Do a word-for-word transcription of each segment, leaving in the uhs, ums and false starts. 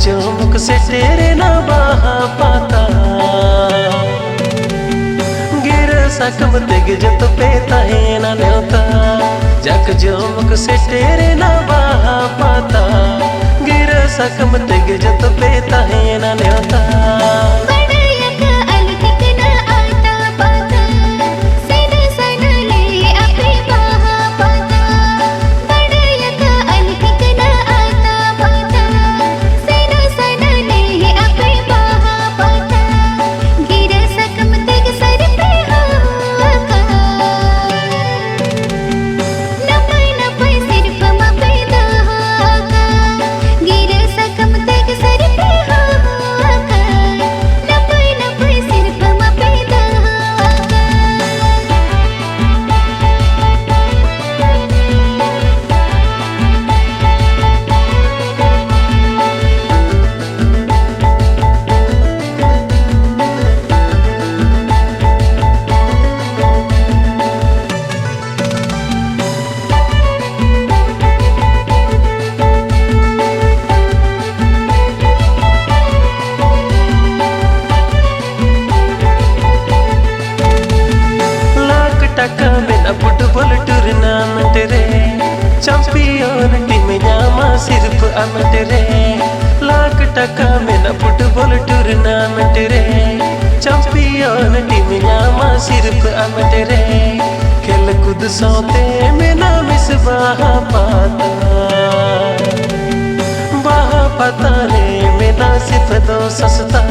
ᱡᱚᱢᱚᱠ ᱥᱮᱴᱮᱨᱮᱱᱟ ᱵᱟᱦᱟ ᱯᱟᱛᱟ, ᱜᱤᱨᱟᱹ ᱥᱟᱠᱟᱢ ᱛᱮᱜᱮ ᱡᱚᱛᱚ ᱯᱮ ᱛᱟᱦᱮᱱᱟ ᱱᱮᱣᱛᱟ᱾ ᱡᱟᱠ ᱡᱚᱢᱚᱠ ᱥᱮᱴᱮᱨᱮᱱᱟ ᱵᱟᱦᱟ ᱯᱟᱛᱟ, ᱜᱤᱨᱟᱹ ᱥᱟᱠᱟᱢ ᱛᱮᱜᱮ ᱡᱚᱛᱚ ᱯᱮ ᱛᱟᱦᱮᱱᱟ ᱱᱮᱣᱛᱟ᱾ ᱵᱟᱰᱟᱭ ᱟᱠᱟᱫ ᱟᱞᱮ ᱴᱷᱤᱠᱟᱹᱱᱟ ᱟᱛᱟ ᱯᱟᱛᱟ, ᱥᱮᱱᱚᱜ ᱥᱟᱱᱟ ᱞᱮ ᱟᱯᱮ ᱵᱟᱦᱟ ᱯᱟᱛᱟ᱾ ᱵᱟᱰᱟᱭ ᱟᱠᱟᱫ ᱟᱞᱮ ᱴᱷᱤᱠᱟᱹᱱᱟ ᱟᱛᱟ ᱯᱟᱛᱟ, ᱥᱮᱱᱚᱜ ᱥᱟᱱᱟ ᱞᱮ ᱟᱯᱮ ᱵᱟᱦᱟ ᱯᱟᱛᱟ᱾ ᱜᱤᱨᱟᱹ ᱥᱟᱠᱟᱢ ᱛᱮᱜᱮ ᱥᱟᱹᱨᱤ ᱯᱮ ᱦᱚᱦᱚ ᱟᱠᱟᱫ᱾ ᱱᱟᱯᱟᱭ ᱱᱟᱯᱟᱭ ᱥᱤᱨᱯᱟᱹ ᱢᱟᱯᱮ ᱫᱚᱦᱚ ᱟᱠᱟᱫ᱾ ᱜᱤᱨᱟᱹ ᱥᱟᱠᱟᱢ ᱛᱮᱜᱮ ᱥᱟᱹᱨᱤ ᱯᱮ ᱦᱚᱦᱚ ᱟᱠᱟᱫ᱾ ᱱᱟᱯᱟᱭ ᱱᱟᱯᱟᱭ ᱥᱤᱨᱯᱟᱹ ᱢᱟᱯᱮ ᱫᱚᱦᱚ ᱟᱠᱟᱫ᱾ ᱞᱟᱠᱷ ᱴᱟᱠᱟ ᱢᱮᱱᱟᱜ ᱯᱷᱩᱴᱵᱚᱞ ᱴᱩᱨᱱᱟᱢᱮᱱᱴ ᱨᱮ, ᱪᱟᱢᱯᱤᱭᱚᱱ ᱴᱤᱢ ᱧᱟᱢᱟ ᱥᱤᱨᱯᱷᱟᱹ ᱟᱢᱮᱴ ᱨᱮ᱾ ᱞᱟᱠᱷ ᱴᱟᱠᱟ ᱢᱮᱱᱟᱜ ᱯᱷᱩᱴᱵᱚᱞ ᱴᱩᱨᱱᱟᱢᱮᱱᱴ ᱨᱮ, ᱪᱟᱢᱯᱤᱭᱚᱱ ᱴᱤᱢ ᱧᱟᱢᱟ ᱥᱤᱨᱯᱷᱟᱹ ᱟᱢᱮᱴ ᱨᱮ᱾ ᱠᱷᱮᱞ ᱠᱩᱫ ᱥᱟᱶᱛᱮ ᱢᱮᱱᱟᱜ ᱢᱤᱥ ᱵᱟᱦᱟ ᱯᱟᱛᱟ᱾ ᱵᱟᱦᱟ ᱯᱟᱛᱟ ᱨᱮ ᱢᱮᱱᱟᱜ ᱥᱤᱨᱯᱷᱟᱹ ᱫᱚ ᱥᱚᱥᱛᱟ᱾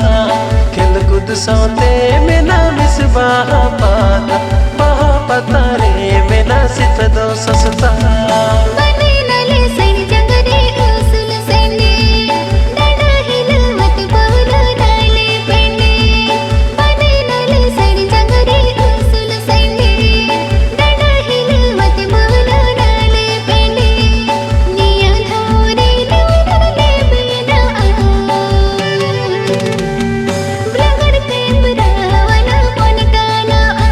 ᱠᱷᱮᱞ ᱠᱩᱫ ᱥᱟᱶᱛᱮ ᱢᱮᱱᱟᱜ ᱢᱤᱥ ᱵᱟᱦᱟ ᱯᱟᱛᱟ᱾ ᱵᱟᱦᱟ ᱯᱟᱛᱟ ᱨᱮ ᱢᱮᱱᱟᱜ ᱥᱤᱨᱯᱷᱟᱹ ᱫᱚ ᱥᱚᱥᱛᱟ᱾ ᱵᱟᱸᱫᱮ ᱱᱟᱞᱮ ᱥᱟᱹᱲᱤ ᱡᱟᱸᱜᱟ ᱨᱮ ᱩᱥᱩᱞ ᱥᱟᱹᱲᱤ, ᱰᱟᱸᱰᱟ ᱦᱤᱞᱟᱹᱣ ᱟᱛᱮ ᱵᱚᱞᱚ ᱱᱟᱞᱮ ᱯᱮᱸᱰᱮ᱾ ᱵᱟᱸᱫᱮ ᱱᱟᱞᱮ ᱥᱟᱹᱲᱤ ᱡᱟᱸᱜᱟ ᱨᱮ ᱩᱥᱩᱞ ᱥᱟᱹᱲᱤ, ᱰᱟᱸᱰᱟ ᱦᱤᱞᱟᱹᱣ ᱟᱛᱮ ᱵᱚᱞᱚ ᱱᱟᱞᱮ ᱯᱮᱸᱰᱮ᱾ ᱱᱤᱭᱟᱹ ᱫᱷᱟᱣ ᱨᱮ ᱱᱤᱭᱟᱹ ᱫᱷᱟᱣ ᱞᱮ ᱵᱮᱱᱟᱜᱼᱟ᱾ ᱵᱞᱚᱜᱟᱨ ᱠᱮᱢᱨᱟ ᱣᱟᱞᱟ ᱵᱚᱱ ᱜᱟᱱᱚᱜᱼᱟ᱾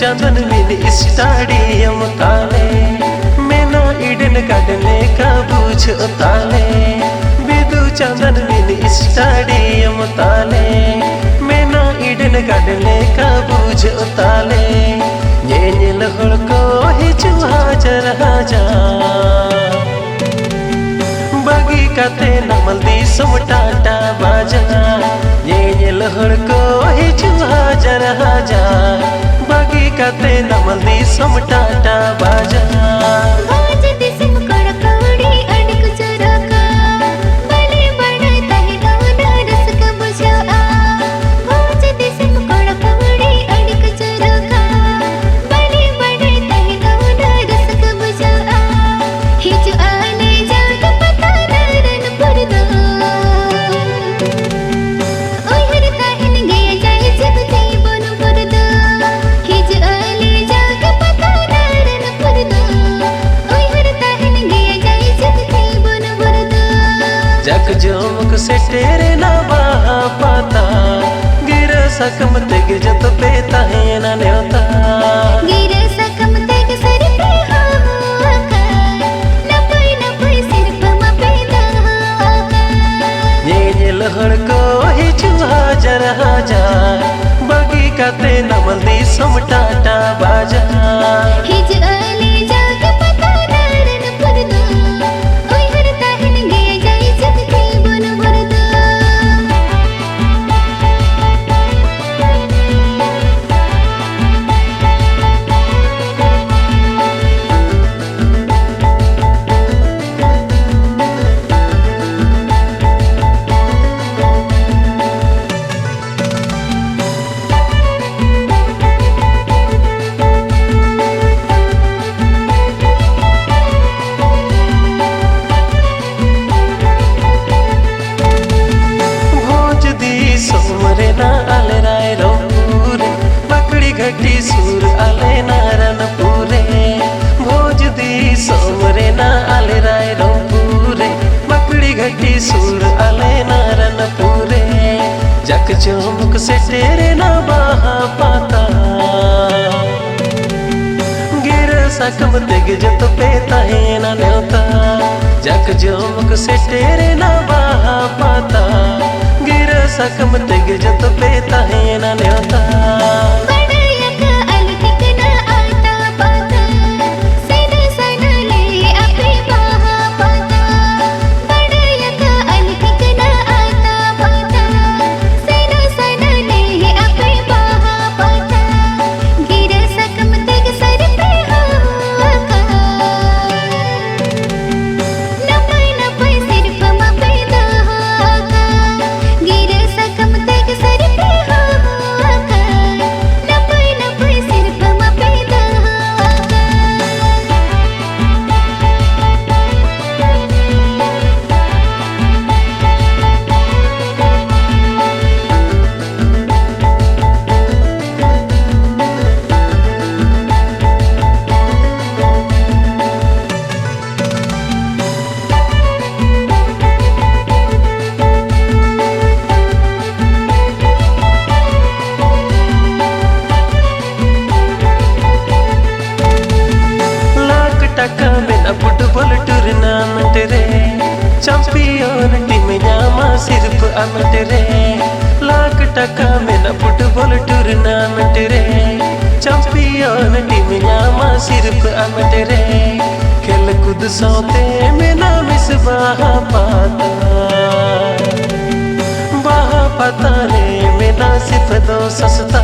ᱪᱟᱸᱫᱟᱱ ᱢᱤᱱᱤ ᱥᱴᱮᱰᱤᱭᱟᱢ ᱛᱟᱞᱮ, ᱢᱮᱱᱟ ᱤᱰᱮᱱ ᱜᱟᱨᱰᱮᱱ ᱞᱮᱠᱟ ᱵᱩᱡᱷᱟᱹᱜ ᱛᱟᱞᱮ᱾ ᱵᱤᱫᱩ ᱪᱟᱸᱫᱟᱱ ᱢᱤᱱᱤ ᱥᱴᱮᱰᱤᱭᱟᱢ ᱛᱟᱞᱮ, ᱢᱮᱱᱟ ᱤᱰᱮᱱ ᱜᱟᱨᱰᱮᱱ ᱞᱮᱠᱟ ᱵᱩᱡᱷᱟᱹᱜ ᱛᱟᱞᱮ᱾ ᱧᱮᱧᱮᱞ ᱦᱚᱲ ᱠᱚ ᱦᱤᱡᱩᱜ ᱦᱟᱡᱟᱨ ᱦᱟᱡᱟᱨ, ᱵᱟᱹᱜᱤ ᱠᱟᱛᱮ ᱱᱟᱢᱟᱞ ᱫᱤᱥᱚᱢ ᱴᱟᱴᱟ ᱵᱟᱡᱟᱨ᱾ ᱧᱮᱧᱮᱞ ᱦᱚᱲ ᱠᱚ ᱦᱤᱡᱩᱜ ᱦᱟᱡᱟᱨ ᱦᱟᱡᱟᱨ, ᱵᱟᱹᱜᱤ ᱠᱟᱛᱮ ᱱᱟᱢᱟᱞ ᱫᱤᱥᱚᱢ ᱴᱟᱴᱟ ᱵᱟᱡᱟᱨ᱾ ᱵᱷᱚᱸᱡᱽ ᱫᱤᱥᱚᱢ ᱠᱚᱲᱟ ᱠᱩᱲᱤ ᱟᱹᱰᱤ ᱠᱚ ᱪᱚᱨᱚᱠᱟ, ᱵᱟᱞᱮ ᱵᱟᱲᱟᱭ ᱛᱟᱦᱮᱸ ᱠᱟᱱᱟ ᱨᱟᱹᱥᱠᱟᱹ ᱵᱩᱡᱷᱟᱹᱜᱼᱟ᱾ ᱵᱷᱚᱸᱡᱽ ᱫᱤᱥᱚᱢ ᱠᱚᱲᱟ ᱠᱩᱲᱤ ᱟᱹᱰᱤ ᱠᱚ ᱪᱚᱨᱚᱠᱟ, ᱵᱟᱞᱮ ᱵᱟᱲᱟᱭ ᱛᱟᱦᱮᱸ ᱠᱟᱱᱟ ᱨᱟᱹᱥᱠᱟᱹ ᱵᱩᱡᱷᱟᱹᱜᱼᱟ᱾ ᱦᱤᱡᱩᱜᱼᱟ ᱞᱮ ᱡᱟᱣᱜᱮ ᱯᱟᱛᱟ ᱱᱟᱨᱟᱱᱯᱩᱨ ᱫᱚ᱾ ᱩᱭᱦᱟᱹᱨ ᱛᱟᱦᱮᱱ ᱜᱮᱭᱟ ᱡᱟᱭ ᱡᱩᱜᱽ ᱡᱤᱵᱚᱱ ᱵᱷᱳᱨ ᱫᱚ᱾ ᱦᱤᱡᱩᱜᱼᱟ ᱞᱮ ᱡᱟᱣᱜᱮ ᱯᱟᱛᱟ ᱱᱟᱨᱟᱱᱯᱩᱨ ᱫᱚ᱾ ᱩᱭᱦᱟᱹᱨ ᱛᱟᱦᱮᱱ ᱜᱮᱭᱟ ᱡᱟᱭ ᱡᱩᱜᱽ ᱡᱤᱵᱚᱱ ᱵᱷᱳᱨ ᱫᱚ᱾ ᱡᱟᱠ ᱡᱚᱢᱚᱠ ᱥᱮᱴᱮᱨᱮᱱᱟ ᱵᱟᱦᱟ ᱯᱟᱛᱟ, ᱜᱤᱨᱟᱹ ᱥᱟᱠᱟᱢ ᱛᱮᱜᱮ ᱡᱚᱛᱚ ᱯᱮ ᱛᱟᱦᱮᱱᱟ ᱱᱮᱣᱛᱟ᱾ ᱜᱤᱨᱟᱹ ᱥᱟᱠᱟᱢ ᱛᱮᱜᱮ ᱥᱟᱹᱨᱤ ᱯᱮ ᱦᱚᱦᱚ ᱟᱠᱟᱫ, ᱱᱟᱯᱟᱭ ᱱᱟᱯᱟᱭ ᱥᱤᱨᱯᱟᱹ ᱢᱟᱯᱮ ᱫᱚᱦᱚ ᱟᱠᱟᱫ᱾ ᱧᱮᱧᱮᱞ ᱦᱚᱲ ᱠᱚ ᱦᱤᱡᱩᱜ ᱦᱟᱡᱟᱨ ᱦᱟᱡᱟᱨ, ᱵᱟᱹᱜᱤ ᱠᱟᱛᱮ ᱱᱟᱢᱟᱞ ᱫᱤᱥᱚᱢ ᱴᱟᱴᱟ ᱵᱟᱡᱟᱨ᱾ ᱦᱤᱡᱩᱜ ᱟᱞᱮ ᱡᱟᱣᱜᱮ ᱯᱟᱛᱟ ᱱᱟᱨᱟᱱᱯᱩᱨ ᱫᱚ, ᱩᱭᱦᱟᱹᱨ ᱛᱟᱦᱮᱱ ᱜᱮᱭᱟ ᱡᱟᱭ ᱡᱩᱜᱽ ᱡᱤᱵᱚᱱ ᱵᱷᱳᱨ ᱫᱚ᱾ ᱵᱷᱚᱸᱡᱽ ᱫᱤᱥᱚᱢ ᱨᱮᱱᱟᱜ ᱟᱞᱮ ᱨᱟᱭᱨᱚᱝᱯᱩᱨ ᱨᱮ, ᱢᱟᱠᱲᱤ ᱜᱷᱟᱹᱴᱤ ᱥᱩᱨ ᱟᱞᱮ ᱱᱟᱨᱟᱱᱯᱩᱨ ᱨᱮ᱾ ᱵᱷᱚᱸᱡᱽ ᱫᱤᱥᱚᱢ ᱨᱮᱱᱟᱜ ᱟᱞᱮ ᱨᱟᱭᱨᱚᱝᱯᱩᱨ ᱨᱮ, ᱢᱟᱠᱲᱤ ᱜᱷᱟᱹᱴᱤ ᱥᱩᱨ ᱟᱞᱮ ᱱᱟᱨᱟᱱᱯᱩᱨ ᱨᱮ᱾ ᱡᱟᱠ ᱡᱚᱢᱚᱠ ᱥᱮᱴᱮᱨᱮᱱᱟ ᱵᱟᱦᱟ ᱯᱟᱛᱟ᱾ ᱥᱟᱠᱟᱢ ᱛᱮᱜᱮ ᱡᱚᱛᱚ ᱯᱮ ᱛᱟᱦᱮᱱᱟ ᱱᱮᱣᱛᱟ, ᱡᱟᱠ ᱡᱚᱢᱚᱠ ᱥᱮᱴᱮᱨᱮᱱᱟ ᱵᱟᱦᱟ ᱯᱟᱛᱟ᱾ ᱜᱤᱨᱟᱹ ᱥᱟᱠᱟᱢ ᱛᱮᱜᱮ ᱡᱚᱛᱚ ᱯᱮ ᱛᱟᱦᱮᱱᱟ ᱱᱮᱣᱛᱟ᱾ ᱵᱟᱰᱟᱭ ᱟᱠᱟᱫ ᱟᱞᱮ ᱴᱷᱤᱠᱟᱹᱱᱟ ᱟᱛᱟ ᱯᱟᱛᱟ, ᱥᱮᱱᱚᱜ ᱥᱟᱱᱟ ᱞᱮ ᱟᱯᱮ ᱵᱟᱦᱟ ᱯᱟᱛᱟ᱾ ᱵᱟᱰᱟᱭ ᱟᱠᱟᱫ ᱟᱞᱮ ᱴᱷᱤᱠᱟᱹᱱᱟ ᱟᱛᱟ ᱯᱟᱛᱟ, ᱥᱮᱱᱚᱜ ᱥᱟᱱᱟ ᱞᱮ ᱟᱯᱮ ᱵᱟᱦᱟ ᱯᱟᱛᱟ᱾ ᱜᱤᱨᱟᱹ ᱥᱟᱠᱟᱢ ᱛᱮᱜᱮ ᱥᱟᱹᱨᱤ ᱯᱮ ᱦᱚᱦᱚ ᱟᱠᱟᱫ᱾ ᱱᱟᱯᱟᱭ ᱱᱟᱯᱟᱭ ᱥᱤᱨᱯᱟᱹ ᱢᱟᱯᱮ ᱫᱚᱦᱚ ᱟᱠᱟᱫ᱾ ᱜᱤᱨᱟᱹ ᱥᱟᱠᱟᱢ ᱛᱮᱜᱮ ᱥᱟᱹᱨᱤ ᱯᱮ ᱦᱚᱦᱚ ᱟᱠᱟᱫ᱾ ᱱᱟᱯᱟᱭ ᱱᱟᱯᱟᱭ ᱥᱤᱨᱯᱟᱹ ᱢᱟᱯᱮ ᱫᱚᱦᱚ ᱟᱠᱟᱫ᱾ ᱞᱟᱠᱷ ᱴᱟᱠᱟ ᱢᱮᱱᱟᱜ ᱯᱷᱩᱴᱵᱚᱞ ᱴᱩᱨᱱᱟᱢᱮᱱᱴ ᱨᱮ, ᱪᱟᱢᱯᱤᱭᱚᱱ ᱴᱤᱢ ᱧᱟᱢᱟ ᱥᱤᱨᱯᱷᱟᱹ ᱟᱢᱮᱴ ᱨᱮ᱾ ᱞᱟᱠᱷ ᱴᱟᱠᱟ ᱢᱮᱱᱟᱜ ᱯᱷᱩᱴᱵᱚᱞ ᱴᱩᱨᱱᱟᱢᱮᱱᱴ ᱨᱮ, ᱪᱟᱢᱯᱤᱭᱚᱱ ᱴᱤᱢ ᱧᱟᱢᱟ ᱥᱤᱨᱯᱷᱟᱹ ᱟᱢᱮᱴ ᱨᱮ᱾ ᱠᱷᱮᱞ ᱠᱩᱫ ᱥᱟᱶᱛᱮ ᱢᱮᱱᱟᱜ ᱢᱤᱥ ᱵᱟᱦᱟ ᱯᱟᱛᱟ᱾ ᱵᱟᱦᱟ ᱯᱟᱛᱟ ᱨᱮ ᱢᱮᱱᱟᱜ ᱥᱤᱨᱯᱷᱟᱹ ᱫᱚ ᱥᱚᱥᱛᱟ᱾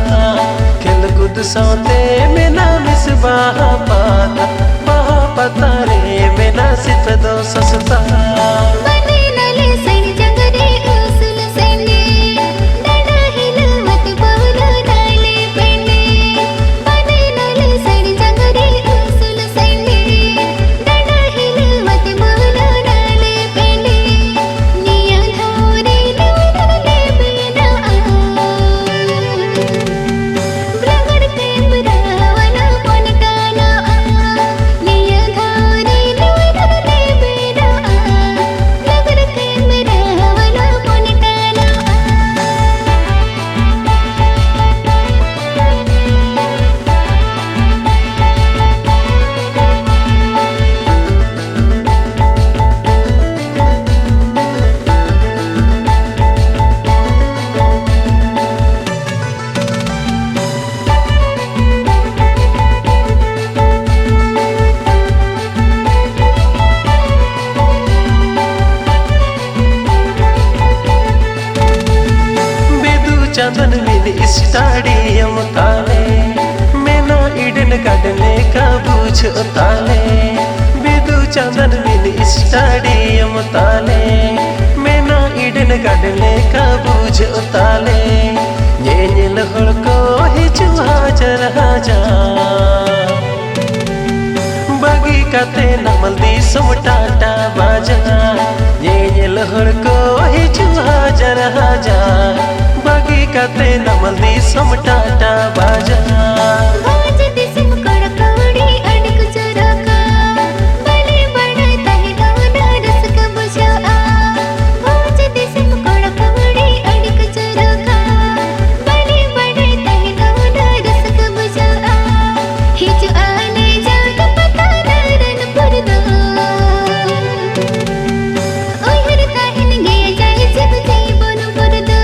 ᱠᱷᱮᱞ ᱠᱩᱫ ᱥᱟᱶᱛᱮ ᱢᱮᱱᱟᱜ ᱢᱤᱥ ᱵᱟᱦᱟ ᱯᱟᱛᱟ᱾ ᱵᱟᱦᱟ ᱯᱟᱛᱟ ᱨᱮ ᱢᱮᱱᱟᱜ ᱥᱤᱨᱯᱷᱟᱹ ᱫᱚ ᱥᱚᱥᱛᱟ᱾ ᱵᱟᱸᱫᱮ ᱱᱟᱞᱮ ᱥᱟᱹᱲᱤ ᱡᱟᱸᱜᱟ ᱨᱮ ᱩᱥᱩᱞ ᱥᱮᱱᱮ, ᱰᱟᱸᱰᱟ ᱦᱤᱞᱟᱹᱣ ᱟᱛᱮ ᱯᱟᱹᱣᱨᱟᱹ ᱱᱟᱞᱮ ᱯᱮᱱᱮ᱾ ᱵᱟᱸᱫᱮ ᱱᱟᱞᱮ ᱥᱟᱹᱲᱤ ᱡᱟᱸᱜᱟ ᱨᱮ ᱩᱥᱩᱞ ᱥᱮᱱᱮ, ᱰᱟᱸᱰᱟ ᱦᱤᱞᱟᱹᱣ ᱟᱛᱮ ᱯᱟᱹᱣᱨᱟᱹ ᱱᱟᱞᱮ ᱯᱮᱱᱮ᱾ ᱱᱤᱭᱟᱹ ᱫᱷᱟᱣ ᱨᱮ ᱱᱩᱭ ᱫᱚᱞᱮ ᱵᱮᱱᱟᱜᱼᱟ᱾ ᱵᱞᱚᱜᱟᱨ ᱠᱮᱢᱨᱟ ᱣᱟᱞᱟ ᱵᱚᱱ ᱜᱟᱱᱚᱜᱼᱟ᱾ ᱱᱤᱭᱟᱹ ᱫᱷᱟᱣ ᱨᱮ ᱱᱩᱭ ᱫᱚᱞᱮ ᱵᱮᱱᱟᱜᱼᱟ᱾ ᱥᱴᱟᱰᱤᱭᱟᱢ ᱛᱟᱞᱮ, ᱢᱮᱱᱟ ᱤᱰᱮᱱ ᱜᱟᱨᱰᱮᱱ ᱞᱮᱠᱟ ᱵᱩᱡᱷᱟᱹᱜ ᱛᱟᱞᱮ᱾ ᱵᱤᱫᱩ ᱪᱟᱸᱫᱟᱱ ᱢᱤᱱᱤ ᱥᱴᱟᱰᱤᱭᱟᱢ ᱛᱟᱞᱮ, ᱢᱮᱱᱟ ᱤᱰᱮᱱ ᱜᱟᱨᱰᱮᱱ ᱞᱮᱠᱟ ᱵᱩᱡᱷᱟᱹᱜ ᱛᱟᱞᱮ᱾ ᱧᱮᱧᱮᱞ ᱦᱚᱲ ᱠᱚ ᱦᱤᱡᱩᱜ ᱦᱟᱡᱟᱨ ᱦᱟᱡᱟᱨ᱾ ᱵᱟᱹᱜᱤ ᱠᱟᱛᱮ ᱱᱟᱢᱟᱞ ᱫᱤᱥᱚᱢ ᱴᱟᱴᱟ ᱵᱟᱡᱟᱨ, ᱧᱮᱧᱮᱞ ᱦᱚᱲ ᱠᱚ ᱦᱤᱡᱩᱜ ᱦᱟᱡᱟᱨ ᱦᱟᱡᱟᱨ᱾ ᱵᱟᱹᱜᱤ ᱠᱟᱛᱮ ᱱᱟᱢᱟᱞ ᱫᱤᱥᱚᱢ ᱴᱟᱴᱟ ᱵᱟᱡᱟᱨ᱾ ᱵᱷᱚᱸᱡᱽ ᱫᱤᱥᱚᱢ ᱠᱚᱲᱟ ᱠᱩᱲᱤ ᱟᱹᱰᱤ ᱠᱚ ᱪᱚᱨᱚᱠᱟ, ᱵᱟᱞᱮ ᱵᱟᱲᱟᱭ ᱛᱟᱦᱮᱸ ᱫᱚ ᱩᱱᱟᱹᱜ ᱨᱟᱹᱥᱠᱟᱹ ᱵᱩᱡᱷᱟᱹᱜᱼᱟ᱾ ᱵᱷᱚᱸᱡᱽ ᱫᱤᱥᱚᱢ ᱠᱚᱲᱟ ᱠᱩᱲᱤ ᱟᱹᱰᱤ ᱠᱚ ᱪᱚᱨᱚᱠᱟ, ᱵᱟᱞᱮ ᱵᱟᱲᱟᱭ ᱛᱟᱦᱮᱸ ᱫᱚ ᱩᱱᱟᱹᱜ ᱨᱟᱹᱥᱠᱟᱹ ᱵᱩᱡᱷᱟᱹᱜᱼᱟ᱾ ᱦᱤᱡᱩᱜᱼᱟ ᱞᱮ ᱡᱟᱣᱜᱮ ᱯᱟᱛᱟ ᱱᱟᱨᱟᱱᱯᱩᱨ ᱫᱚ᱾ ᱩᱭᱦᱟᱹᱨ ᱛᱟᱦᱮᱱ ᱜᱮᱭᱟ ᱡᱟᱭ ᱡᱩᱜᱽ ᱡᱤᱵᱚᱱ ᱵᱷᱳᱨ ᱫᱚ᱾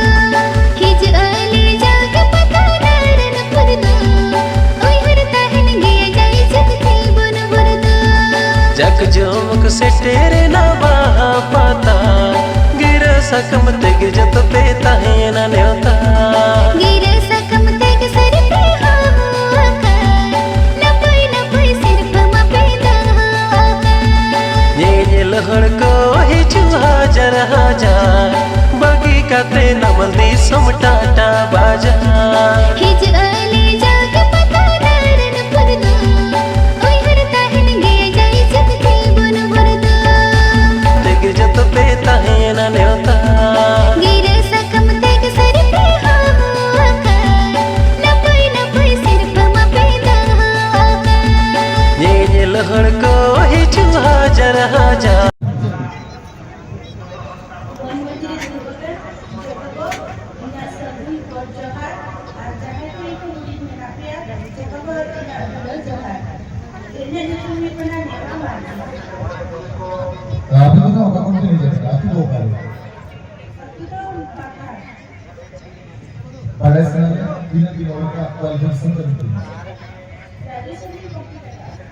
ᱦᱤᱡᱩᱜᱼᱟ ᱞᱮ ᱡᱟᱣᱜᱮ ᱯᱟᱛᱟ ᱱᱟᱨᱟᱱᱯᱩᱨ ᱫᱚ᱾ ᱩᱭᱦᱟᱹᱨ ᱛᱟᱦᱮᱱ ᱜᱮᱭᱟ ᱡᱟᱭ ᱡᱩᱜᱽ ᱡᱤᱵᱚᱱ ᱵᱷᱳᱨ ᱫᱚ᱾ ᱡᱟᱠ ᱡᱚᱢᱚᱠ ᱥᱮᱴᱮᱨᱮᱱᱟ ᱵᱟᱦᱟ ᱯᱟᱛᱟ, ᱜᱤᱨᱟᱹ ᱥᱟᱠᱟᱢ ᱛᱮᱜᱮ ᱡᱚᱛᱚ ᱯᱮ ᱛᱟᱦᱮᱸᱭᱮᱱᱟ ᱱᱮᱣᱛᱟ᱾ ᱜᱤᱨᱟᱹ ᱥᱟᱠᱟᱢ ᱛᱮᱜᱮ ᱥᱟᱹᱨᱤ ᱯᱮ ᱦᱚᱦᱚ ᱟᱠᱟᱫ, ᱱᱟᱯᱟᱭ ᱱᱟᱯᱟᱭ ᱥᱤᱨᱯᱟᱹ ᱢᱟᱯᱮ ᱫᱚᱦᱚ ᱟᱠᱟᱫ᱾ ᱧᱮᱧᱮᱞ ᱦᱚᱲ ᱠᱚ ᱦᱤᱡᱩᱜ ᱦᱟᱡᱟᱨ ᱦᱟᱡᱟᱨ, ᱵᱟᱹᱜᱤ ᱠᱟᱛᱮ ᱱᱟᱢᱟᱞ ᱫᱤᱥᱚᱢ ᱴᱟᱴᱟ ᱵᱟᱡᱟᱨ᱾ ᱦᱤᱡᱩᱜ ᱟᱞᱮ ᱡᱟᱣᱜᱮ ᱯᱟᱛᱟ ᱱᱟᱨᱟᱱᱯᱩᱨ ᱫᱚ, ᱩᱭᱦᱟᱹᱨ ᱛᱟᱦᱮᱱ ᱜᱮᱭᱟ ᱡᱟᱭ ᱡᱩᱜᱽ ᱡᱤᱵᱚᱱ ᱵᱷᱳᱨ ᱫᱚ᱾ ᱛᱮᱜᱮ ᱡᱚᱛᱚ ᱯᱮ ᱛᱟᱦᱮᱸᱭᱮᱱᱟ ᱱᱮᱣᱛᱟ᱾ ᱜᱤᱨᱟᱹ ᱥᱟᱠᱟᱢ ᱛᱮᱜᱮ ᱥᱟᱹᱨᱤ ᱯᱮ ᱦᱚᱦᱚ ᱟᱠᱟᱫ, ᱱᱟᱯᱟᱭ ᱱᱟᱯᱟᱭ ᱥᱤᱨᱯᱟᱹ ᱢᱟᱯᱮ ᱫᱚᱦᱚ ᱟᱠᱟᱫ᱾ ᱧᱮᱧᱮᱞ ᱦᱚᱲ ᱠᱚ ᱦᱤᱡᱩᱜ ᱦᱟᱡᱟᱨ ᱦᱟᱡᱟᱨ᱾ ᱢᱚᱱ ᱢᱚᱱᱫᱤᱨ ᱨᱮ ᱫᱩᱲᱩᱵ ᱟᱠᱟᱱ ᱡᱚᱛᱚ ᱠᱚ ᱤᱧᱟᱹᱜ ᱥᱟᱹᱜᱩᱱ ᱜᱚᱰ ᱡᱚᱦᱟᱨ ᱟᱨ ᱡᱟᱦᱟᱸᱭ ᱠᱚ ᱤᱧ ᱠᱷᱚᱱ ᱦᱩᱰᱤᱧ ᱢᱮᱱᱟᱜ ᱯᱮᱭᱟ, ᱡᱚᱛᱚ ᱠᱚ ᱤᱧᱟᱹᱜ ᱫᱩᱞᱟᱹᱲ ᱡᱚᱦᱟᱨ᱾ ᱤᱧᱟᱹᱜ ᱧᱩᱛᱩᱢ ᱦᱩᱭᱩᱜ ᱠᱟᱱᱟ ᱱᱮᱦᱟ ᱢᱟᱨᱰᱤ᱾ ᱟᱯᱮ ᱫᱚ ᱚᱠᱟ ᱠᱷᱚᱱ ᱯᱮ ᱦᱮᱡ ᱟᱠᱟᱱᱟ? ᱟᱹᱛᱩ ᱫᱚ ᱚᱠᱟᱨᱮ? ᱟᱹᱛᱩ ᱫᱚ ᱯᱟᱠᱷᱟᱲ᱾ ᱵᱟᱲᱟᱭ ᱥᱟᱱᱟ ᱞᱤᱧᱟ, ᱛᱤᱱᱟᱹᱜ ᱫᱤᱱ ᱚᱞ ᱯᱮ qualification ᱠᱟᱹᱢᱤ ᱠᱟᱱᱟ? Graduation ᱞᱤᱧ complete ᱟᱠᱟᱫᱟ᱾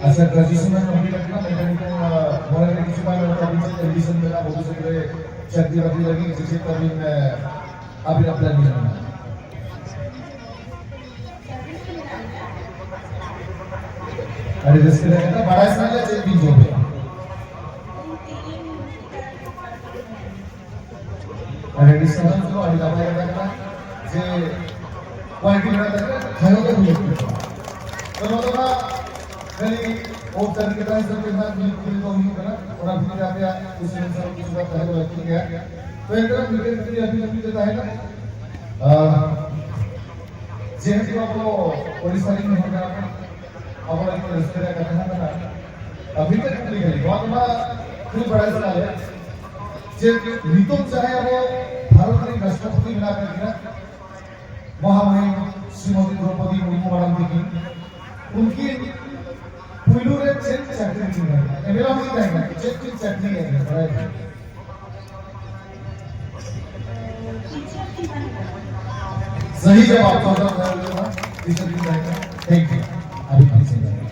ᱟᱪᱪᱷᱟ, graduation ᱢᱟ complete ᱟᱠᱟᱱᱟ, ᱢᱮᱱᱠᱷᱟᱱ ᱱᱤᱛᱚᱜ, ᱟᱸ, ᱢᱚᱱᱮ ᱨᱮ ᱠᱤᱪᱷᱩ ᱵᱟᱝ ᱢᱮᱱᱟᱜ ᱛᱟᱵᱤᱱ ᱪᱮᱫ ambition ᱢᱮᱱᱟᱜᱼᱟ ᱵᱷᱚᱵᱤᱥᱥᱚᱛ ᱨᱮ ᱪᱟᱹᱠᱨᱤ ᱵᱟᱹᱠᱨᱤ ᱞᱟᱹᱜᱤᱫ ᱥᱮ ᱪᱮᱫ ᱛᱟᱵᱤᱱ, ᱟᱸ, ᱟᱹᱵᱤᱱᱟᱜ plan ᱢᱮᱱᱟᱜᱼᱟ? ᱟᱹᱰᱤ ᱨᱟᱹᱥᱠᱟᱹ ᱨᱮᱭᱟᱜ ᱠᱟᱛᱷᱟ, ᱵᱟᱲᱟᱭ ᱥᱟᱱᱟ ᱞᱮᱭᱟ ᱪᱮᱫ ᱵᱤᱱ ᱡᱚᱢᱮᱫᱼᱟ? ᱟᱹᱰᱤ ᱟᱹᱰᱤ ᱥᱟᱨᱦᱟᱣ, ᱟᱹᱰᱤ ᱱᱟᱯᱟᱭ ᱠᱟᱛᱷᱟ ᱠᱟᱱᱟ ᱡᱮ quality ᱢᱮᱱᱟᱜ ᱛᱟᱯᱮᱭᱟ, ᱠᱷᱟᱭᱚ ᱜᱮ ᱦᱩᱭᱩᱜ ᱛᱟᱯᱮᱭᱟ᱾ ᱛᱚ ᱱᱚᱣᱟ ᱫᱚ ᱱᱟᱜ ᱠᱷᱟᱹᱞᱤ ᱚᱯᱪᱟᱨᱤᱠᱚᱛᱟ ᱦᱤᱥᱟᱹᱵ ᱛᱮ ᱱᱟᱜ ᱠᱩᱞᱤ ᱠᱩᱯᱞᱤ ᱫᱚ ᱦᱩᱭᱩᱜ ᱠᱟᱱᱟ, ᱚᱱᱟ ᱵᱷᱤᱛᱤᱨ ᱨᱮ ᱟᱯᱮᱭᱟᱜ ᱠᱩᱥᱤ ᱨᱟᱹᱥᱠᱟᱹ ᱠᱤᱪᱷᱩ ᱜᱟᱱ ᱛᱟᱦᱮᱸ ᱫᱚ ᱞᱟᱹᱠᱛᱤ ᱜᱮᱭᱟ᱾ ᱛᱚ ᱮᱱᱛᱮ ᱨᱮᱦᱚᱸ ᱢᱤᱫᱴᱮᱱ ᱠᱩᱠᱞᱤ ᱟᱹᱵᱤᱱ ᱟᱹᱵᱤᱱ ᱛᱮ ᱛᱟᱦᱮᱱᱟ, ᱟᱨ ᱡᱮᱦᱮᱛᱩ ᱟᱵᱚ ᱳᱰᱤᱥᱟ ᱨᱮᱱ ᱦᱚᱲ ᱠᱟᱱᱟ ᱵᱚᱱ, ᱟᱵᱚ ᱞᱟᱹᱜᱤᱫ ᱨᱟᱹᱥᱠᱟᱹ ᱨᱮᱭᱟᱜ ᱠᱟᱛᱷᱟ ᱦᱚᱸ ᱠᱟᱱᱟ᱾ ᱟᱹᱵᱤᱱ ᱴᱷᱮᱱ ᱠᱩᱠᱞᱤ ᱠᱟᱱᱟ, ᱱᱚᱣᱟ ᱫᱚ ᱱᱟᱜ ᱠᱷᱩᱵ ᱵᱟᱲᱟᱭ ᱥᱟᱱᱟ ᱞᱮᱭᱟ ᱡᱮ ᱱᱤᱛᱚᱜ ᱡᱟᱦᱟᱸᱭ ᱟᱵᱚ ᱵᱷᱟᱨᱚᱛ ᱨᱮᱱ ᱨᱟᱥᱴᱨᱚᱯᱚᱛᱤ ᱢᱮᱱᱟᱜ ᱟᱠᱟᱫ ᱠᱤᱱᱟ, ᱢᱚᱦᱟᱢᱟᱦᱤᱢ ᱥᱨᱤᱢᱚᱛᱤ ᱫᱨᱚᱯᱚᱫᱤ ᱢᱩᱨᱢᱩ ᱢᱟᱲᱟᱝ ᱛᱟᱹᱠᱤᱱ, ᱩᱱᱠᱤᱱ ᱯᱩᱭᱞᱩ ᱨᱮ ᱪᱮᱫ ᱪᱟᱹᱠᱨᱤ ᱠᱤᱱ ᱧᱟᱢ ᱠᱮᱫᱟ? ᱮᱢ ᱮᱞ ᱮ ᱦᱩᱭ ᱛᱟᱦᱮᱸ ᱠᱟᱱᱟ, ᱪᱮᱫ ᱠᱤᱱ ᱪᱟᱹᱠᱨᱤ ᱧᱟᱢ ᱠᱮᱫᱟ? ᱵᱟᱲᱟᱭ ᱠᱤᱱ? सही जवाब, चौदह हजार रुपये का टीचर की जाएगा। Thank you। अभी पीछे जाएगा।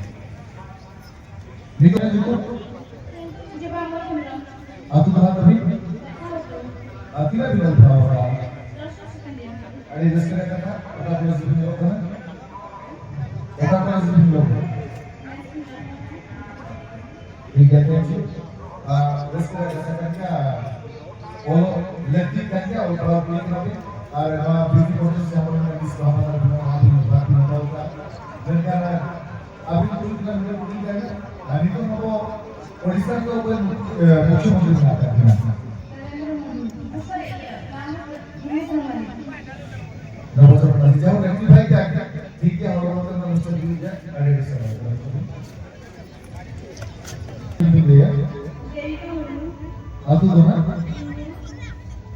ᱱᱤᱛᱚᱜ ᱟᱹᱛᱩ ᱫᱚ ᱦᱟᱸᱜ ᱛᱟᱹᱵᱤᱱ? ᱟᱨ ᱛᱤᱱᱟᱹᱜ ᱵᱤᱱ ᱚᱞ ᱯᱟᱲᱦᱟᱣ ᱠᱟᱜᱼᱟ? ᱟᱹᱰᱤ ᱨᱟᱹᱥᱠᱟᱹ ᱨᱮᱭᱟᱜ ᱠᱟᱛᱷᱟ, ᱚᱠᱟ ᱠᱚᱞᱮᱡᱽ ᱨᱮᱵᱤᱱ ᱚᱞᱚᱜ ᱠᱟᱱᱟ? ᱚᱠᱟ ᱠᱚᱞᱮᱡᱽ ᱨᱮᱵᱤᱱ ᱚᱞᱚᱜ ᱠᱟᱱᱟ? ᱴᱷᱤᱠ ᱜᱮᱭᱟ, thank you᱾ ᱟᱨ ᱨᱟᱹᱥᱠᱟᱹ ᱨᱮᱭᱟᱜ ᱠᱟᱛᱷᱟ ᱠᱟᱱ ᱜᱮᱭᱟ, ᱚᱞᱚᱜ ᱞᱟᱹᱠᱛᱤ ᱠᱟᱱ ᱜᱮᱭᱟ, ᱚᱞ ᱯᱟᱲᱦᱟᱣ ᱠᱩᱲᱤ ᱠᱟᱱᱟ ᱯᱮ᱾ ᱟᱨ ᱱᱚᱣᱟ beauty contest ᱡᱟᱦᱟᱸ ᱵᱚᱱ ᱢᱮᱱᱟ, Miss ᱢᱚᱦᱟᱢᱟᱱᱟ ᱨᱮ ᱱᱚᱣᱟ ᱵᱤᱱ ᱵᱷᱟᱜᱽ ᱵᱤᱱ ᱦᱟᱛᱟᱣ ᱠᱟᱜᱼᱟ᱾ ᱢᱮᱱᱠᱷᱟᱱ ᱟᱹᱵᱤᱱ ᱠᱩᱲᱤ ᱠᱟᱱᱟ ᱵᱤᱱ, ᱠᱩᱲᱤ ᱠᱟᱱᱟ ᱵᱤᱱ᱾ ᱟᱨ ᱱᱤᱛᱚᱜ ᱟᱵᱚ ᱳᱰᱤᱥᱟ ᱨᱮᱫᱚ ᱚᱠᱚᱭ ᱢᱩᱠᱷ-, ᱮ, ᱢᱩᱠᱷᱭᱚᱢᱚᱱᱛᱨᱤ ᱢᱮᱱᱟᱜ ᱟᱠᱟᱫ ᱠᱤᱱᱟ? ᱱᱚᱵᱚᱪᱚᱨ ᱢᱟᱹᱡᱷᱤ᱾ ᱡᱟᱦᱟᱸ rectify ᱠᱮᱫ ᱟᱹᱠᱤᱱ, ᱴᱷᱤᱠ ᱜᱮᱭᱟ, ᱦᱚᱲ ᱦᱚᱲ ᱛᱮ ᱢᱤᱥᱴᱟᱨ ᱜᱤᱨᱤᱡᱟ, ᱟᱹᱰᱤ ᱟᱹᱰᱤ ᱥᱟᱨᱦᱟᱣ᱾ ᱪᱮᱫ ᱵᱤᱱ ᱞᱟᱹᱭᱟ? ᱟᱹᱛᱩ ᱫᱚ ᱱᱟᱜ?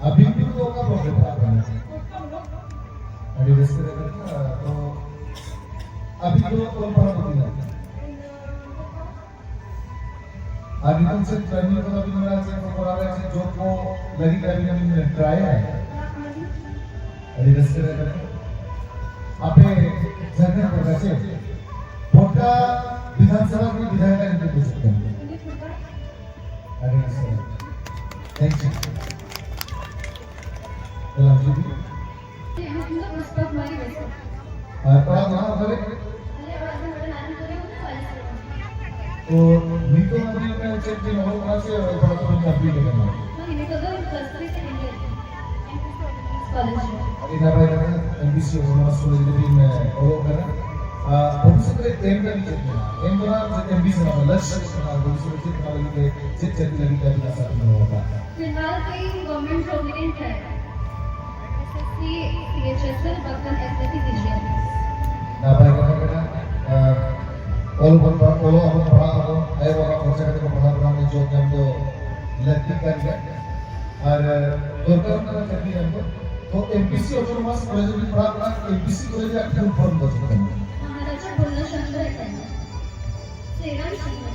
ᱟᱹᱵᱤᱱ ᱫᱚ ᱚᱠᱟ ᱵᱞᱚᱠ ᱨᱮ ᱯᱟᱲᱟᱜ ᱠᱟᱱᱟ? ᱟᱹᱰᱤ ᱨᱟᱹᱥᱠᱟᱹ ᱨᱮᱭᱟᱜ ᱠᱟᱛᱷᱟ᱾ ᱛᱚ, ᱟᱹᱵᱤᱱ ᱫᱚ ᱚᱞ ᱯᱟᱲᱦᱟᱣ ᱫᱚ ᱛᱤᱱᱟᱹᱜ? ᱟᱨ ᱱᱤᱛᱚᱝ ᱪᱮᱫ ᱴᱨᱮᱱᱤᱝ ᱠᱚ ᱟᱹᱵᱤᱱ ᱢᱮᱱᱟᱜᱼᱟ, ᱪᱮᱫ ᱠᱚ ᱠᱚᱨᱟᱣ ᱨᱮ, ᱪᱮᱫ ᱡᱚᱵ ᱠᱚ ᱞᱟᱹᱜᱤᱫ ᱟᱹᱵᱤᱱ ᱵᱤᱱ ᱴᱨᱟᱭᱟ? ᱟᱹᱰᱤ ᱨᱟᱹᱥᱠᱟᱹ ᱨᱮ ᱠᱟᱛᱷᱟ᱾ ᱟᱯᱮ ᱡᱷᱟᱲᱠᱷᱚᱸᱰ ᱯᱚᱨᱜᱟ ᱪᱮ? ᱯᱚᱨᱜᱟ ᱵᱤᱫᱷᱟᱱ ᱥᱚᱵᱷᱟ ᱨᱤᱱᱤᱡ ᱵᱤᱫᱷᱟᱭᱚᱠ ᱧᱩᱛᱩᱢ ᱫᱚ ᱪᱮᱫ ᱠᱟᱱᱟ? ᱟᱹᱰᱤ ᱨᱟᱹᱥᱠᱟᱹ᱾ Thank you. ᱛᱮᱞᱟ ᱦᱤᱡᱩᱜ ᱵᱤᱱ᱾ ᱤᱧ ᱫᱚ ᱯᱩᱥᱯᱟ ᱠᱩᱢᱟᱨᱤ ᱵᱮᱥᱨᱟ᱾ ᱟᱨ ᱚᱲᱟᱜ ᱫᱚ ᱱᱟᱦᱟᱜ ᱚᱠᱟᱨᱮ? ᱟᱞᱮ ᱚᱲᱟᱜ ᱫᱚ ᱱᱚᱰᱮ ᱱᱟᱨᱟᱭᱚᱱᱯᱩᱨ ᱨᱮ ᱦᱩᱭᱩᱜᱼᱟ, ᱟᱞᱮ ᱥᱮᱫ ᱨᱮ᱾ ᱛᱚ, ᱱᱤᱛᱚᱜ ᱟᱹᱵᱤᱱ ᱪᱮᱫ ᱵᱤᱱ ᱚᱞᱚᱜ ᱠᱟᱱᱟ ᱥᱮ ᱚᱞ ᱯᱟᱲᱦᱟᱣ ᱠᱚᱵᱤᱱ complete ᱟᱠᱟᱱᱟ? ᱦᱳᱭ, ᱱᱤᱛᱚᱜ ᱫᱚ first year second year college ᱨᱮ᱾ ᱟᱹᱰᱤ ᱱᱟᱯᱟᱭ ᱠᱟᱛᱷᱟ, M B C autonomous college ᱨᱮᱵᱤᱱ, ᱮ, ᱚᱞᱚᱜ ᱠᱟᱱᱟ᱾ ᱟᱨ ᱵᱷᱚᱵᱤᱥᱥᱚᱛ ᱨᱮ aim ᱫᱚ ᱪᱮᱫ ᱠᱟᱱᱟ? aim ᱫᱚ ᱱᱟᱜ ᱪᱮᱫ ᱮᱢ ᱵᱤ ᱥᱤ ᱠᱟᱱᱟ, ᱞᱚᱠᱠᱷᱚ ᱪᱮᱫ ᱠᱟᱱᱟ, ᱵᱷᱚᱵᱤᱥᱥᱚᱛ ᱨᱮ ᱪᱮᱫ ᱠᱟᱱᱟ ᱞᱟᱹᱜᱤᱫ ᱛᱮ ᱪᱮᱫ ᱪᱟᱹᱠᱨᱤ ᱞᱟᱹᱜᱤᱫ ᱛᱮ ᱟᱹᱵᱤᱱ ᱟᱥᱟ ᱵᱤᱱ ᱫᱚᱦᱚ ᱟᱠᱟᱫᱼᱟ? ᱯᱷᱤᱞᱦᱟᱞ ᱛᱚ ᱤᱧ government job ᱞᱟᱹᱜᱤᱫ ᱤᱧ try ᱫᱟ᱾ S S C, C H S L ᱵᱟᱠᱷᱟᱱ S S C G D. ᱱᱟᱯᱟᱭ ᱠᱟᱛᱷᱟ ᱠᱟᱱᱟ᱾ ᱟᱨ ᱚᱞ ᱵᱚᱱ ᱯᱟᱲᱦᱟᱜ, ᱚᱞᱚᱜ ᱟᱵᱚᱱ ᱯᱟᱲᱦᱟᱜ ᱟᱵᱚᱱ, ᱟᱭᱳ ᱵᱟᱵᱟ ᱠᱷᱚᱨᱪᱟ ᱠᱟᱛᱮ ᱠᱚ ᱯᱟᱲᱦᱟᱣ ᱵᱚᱱᱟ, ᱡᱚᱵ ᱧᱟᱢ ᱫᱚ ᱞᱟᱹᱠᱛᱤ ᱠᱟᱱ ᱜᱮᱭᱟ᱾ ᱟᱨ ᱫᱚᱨᱠᱟᱨ ᱠᱟᱱᱟ ᱪᱟᱹᱠᱨᱤ ᱧᱟᱢ ᱫᱚ᱾ ᱛᱚ M P C autonomous college ᱨᱮᱵᱤᱱ ᱯᱟᱲᱦᱟᱜ ᱠᱟᱱᱟ, ᱮᱢ ᱯᱤ ᱥᱤ ᱠᱚᱞᱮᱡᱽ ᱨᱮᱭᱟᱜ full form ᱫᱚ ᱪᱮᱫ ᱠᱟᱱᱟ? ᱢᱚᱦᱟᱨᱟᱡᱟ ᱯᱩᱨᱱᱚ ᱪᱚᱱᱫᱨᱚ ᱮᱠᱟᱰᱮᱢᱤ᱾ ᱥᱨᱤᱨᱟᱢ ᱥᱤᱝᱦᱚ᱾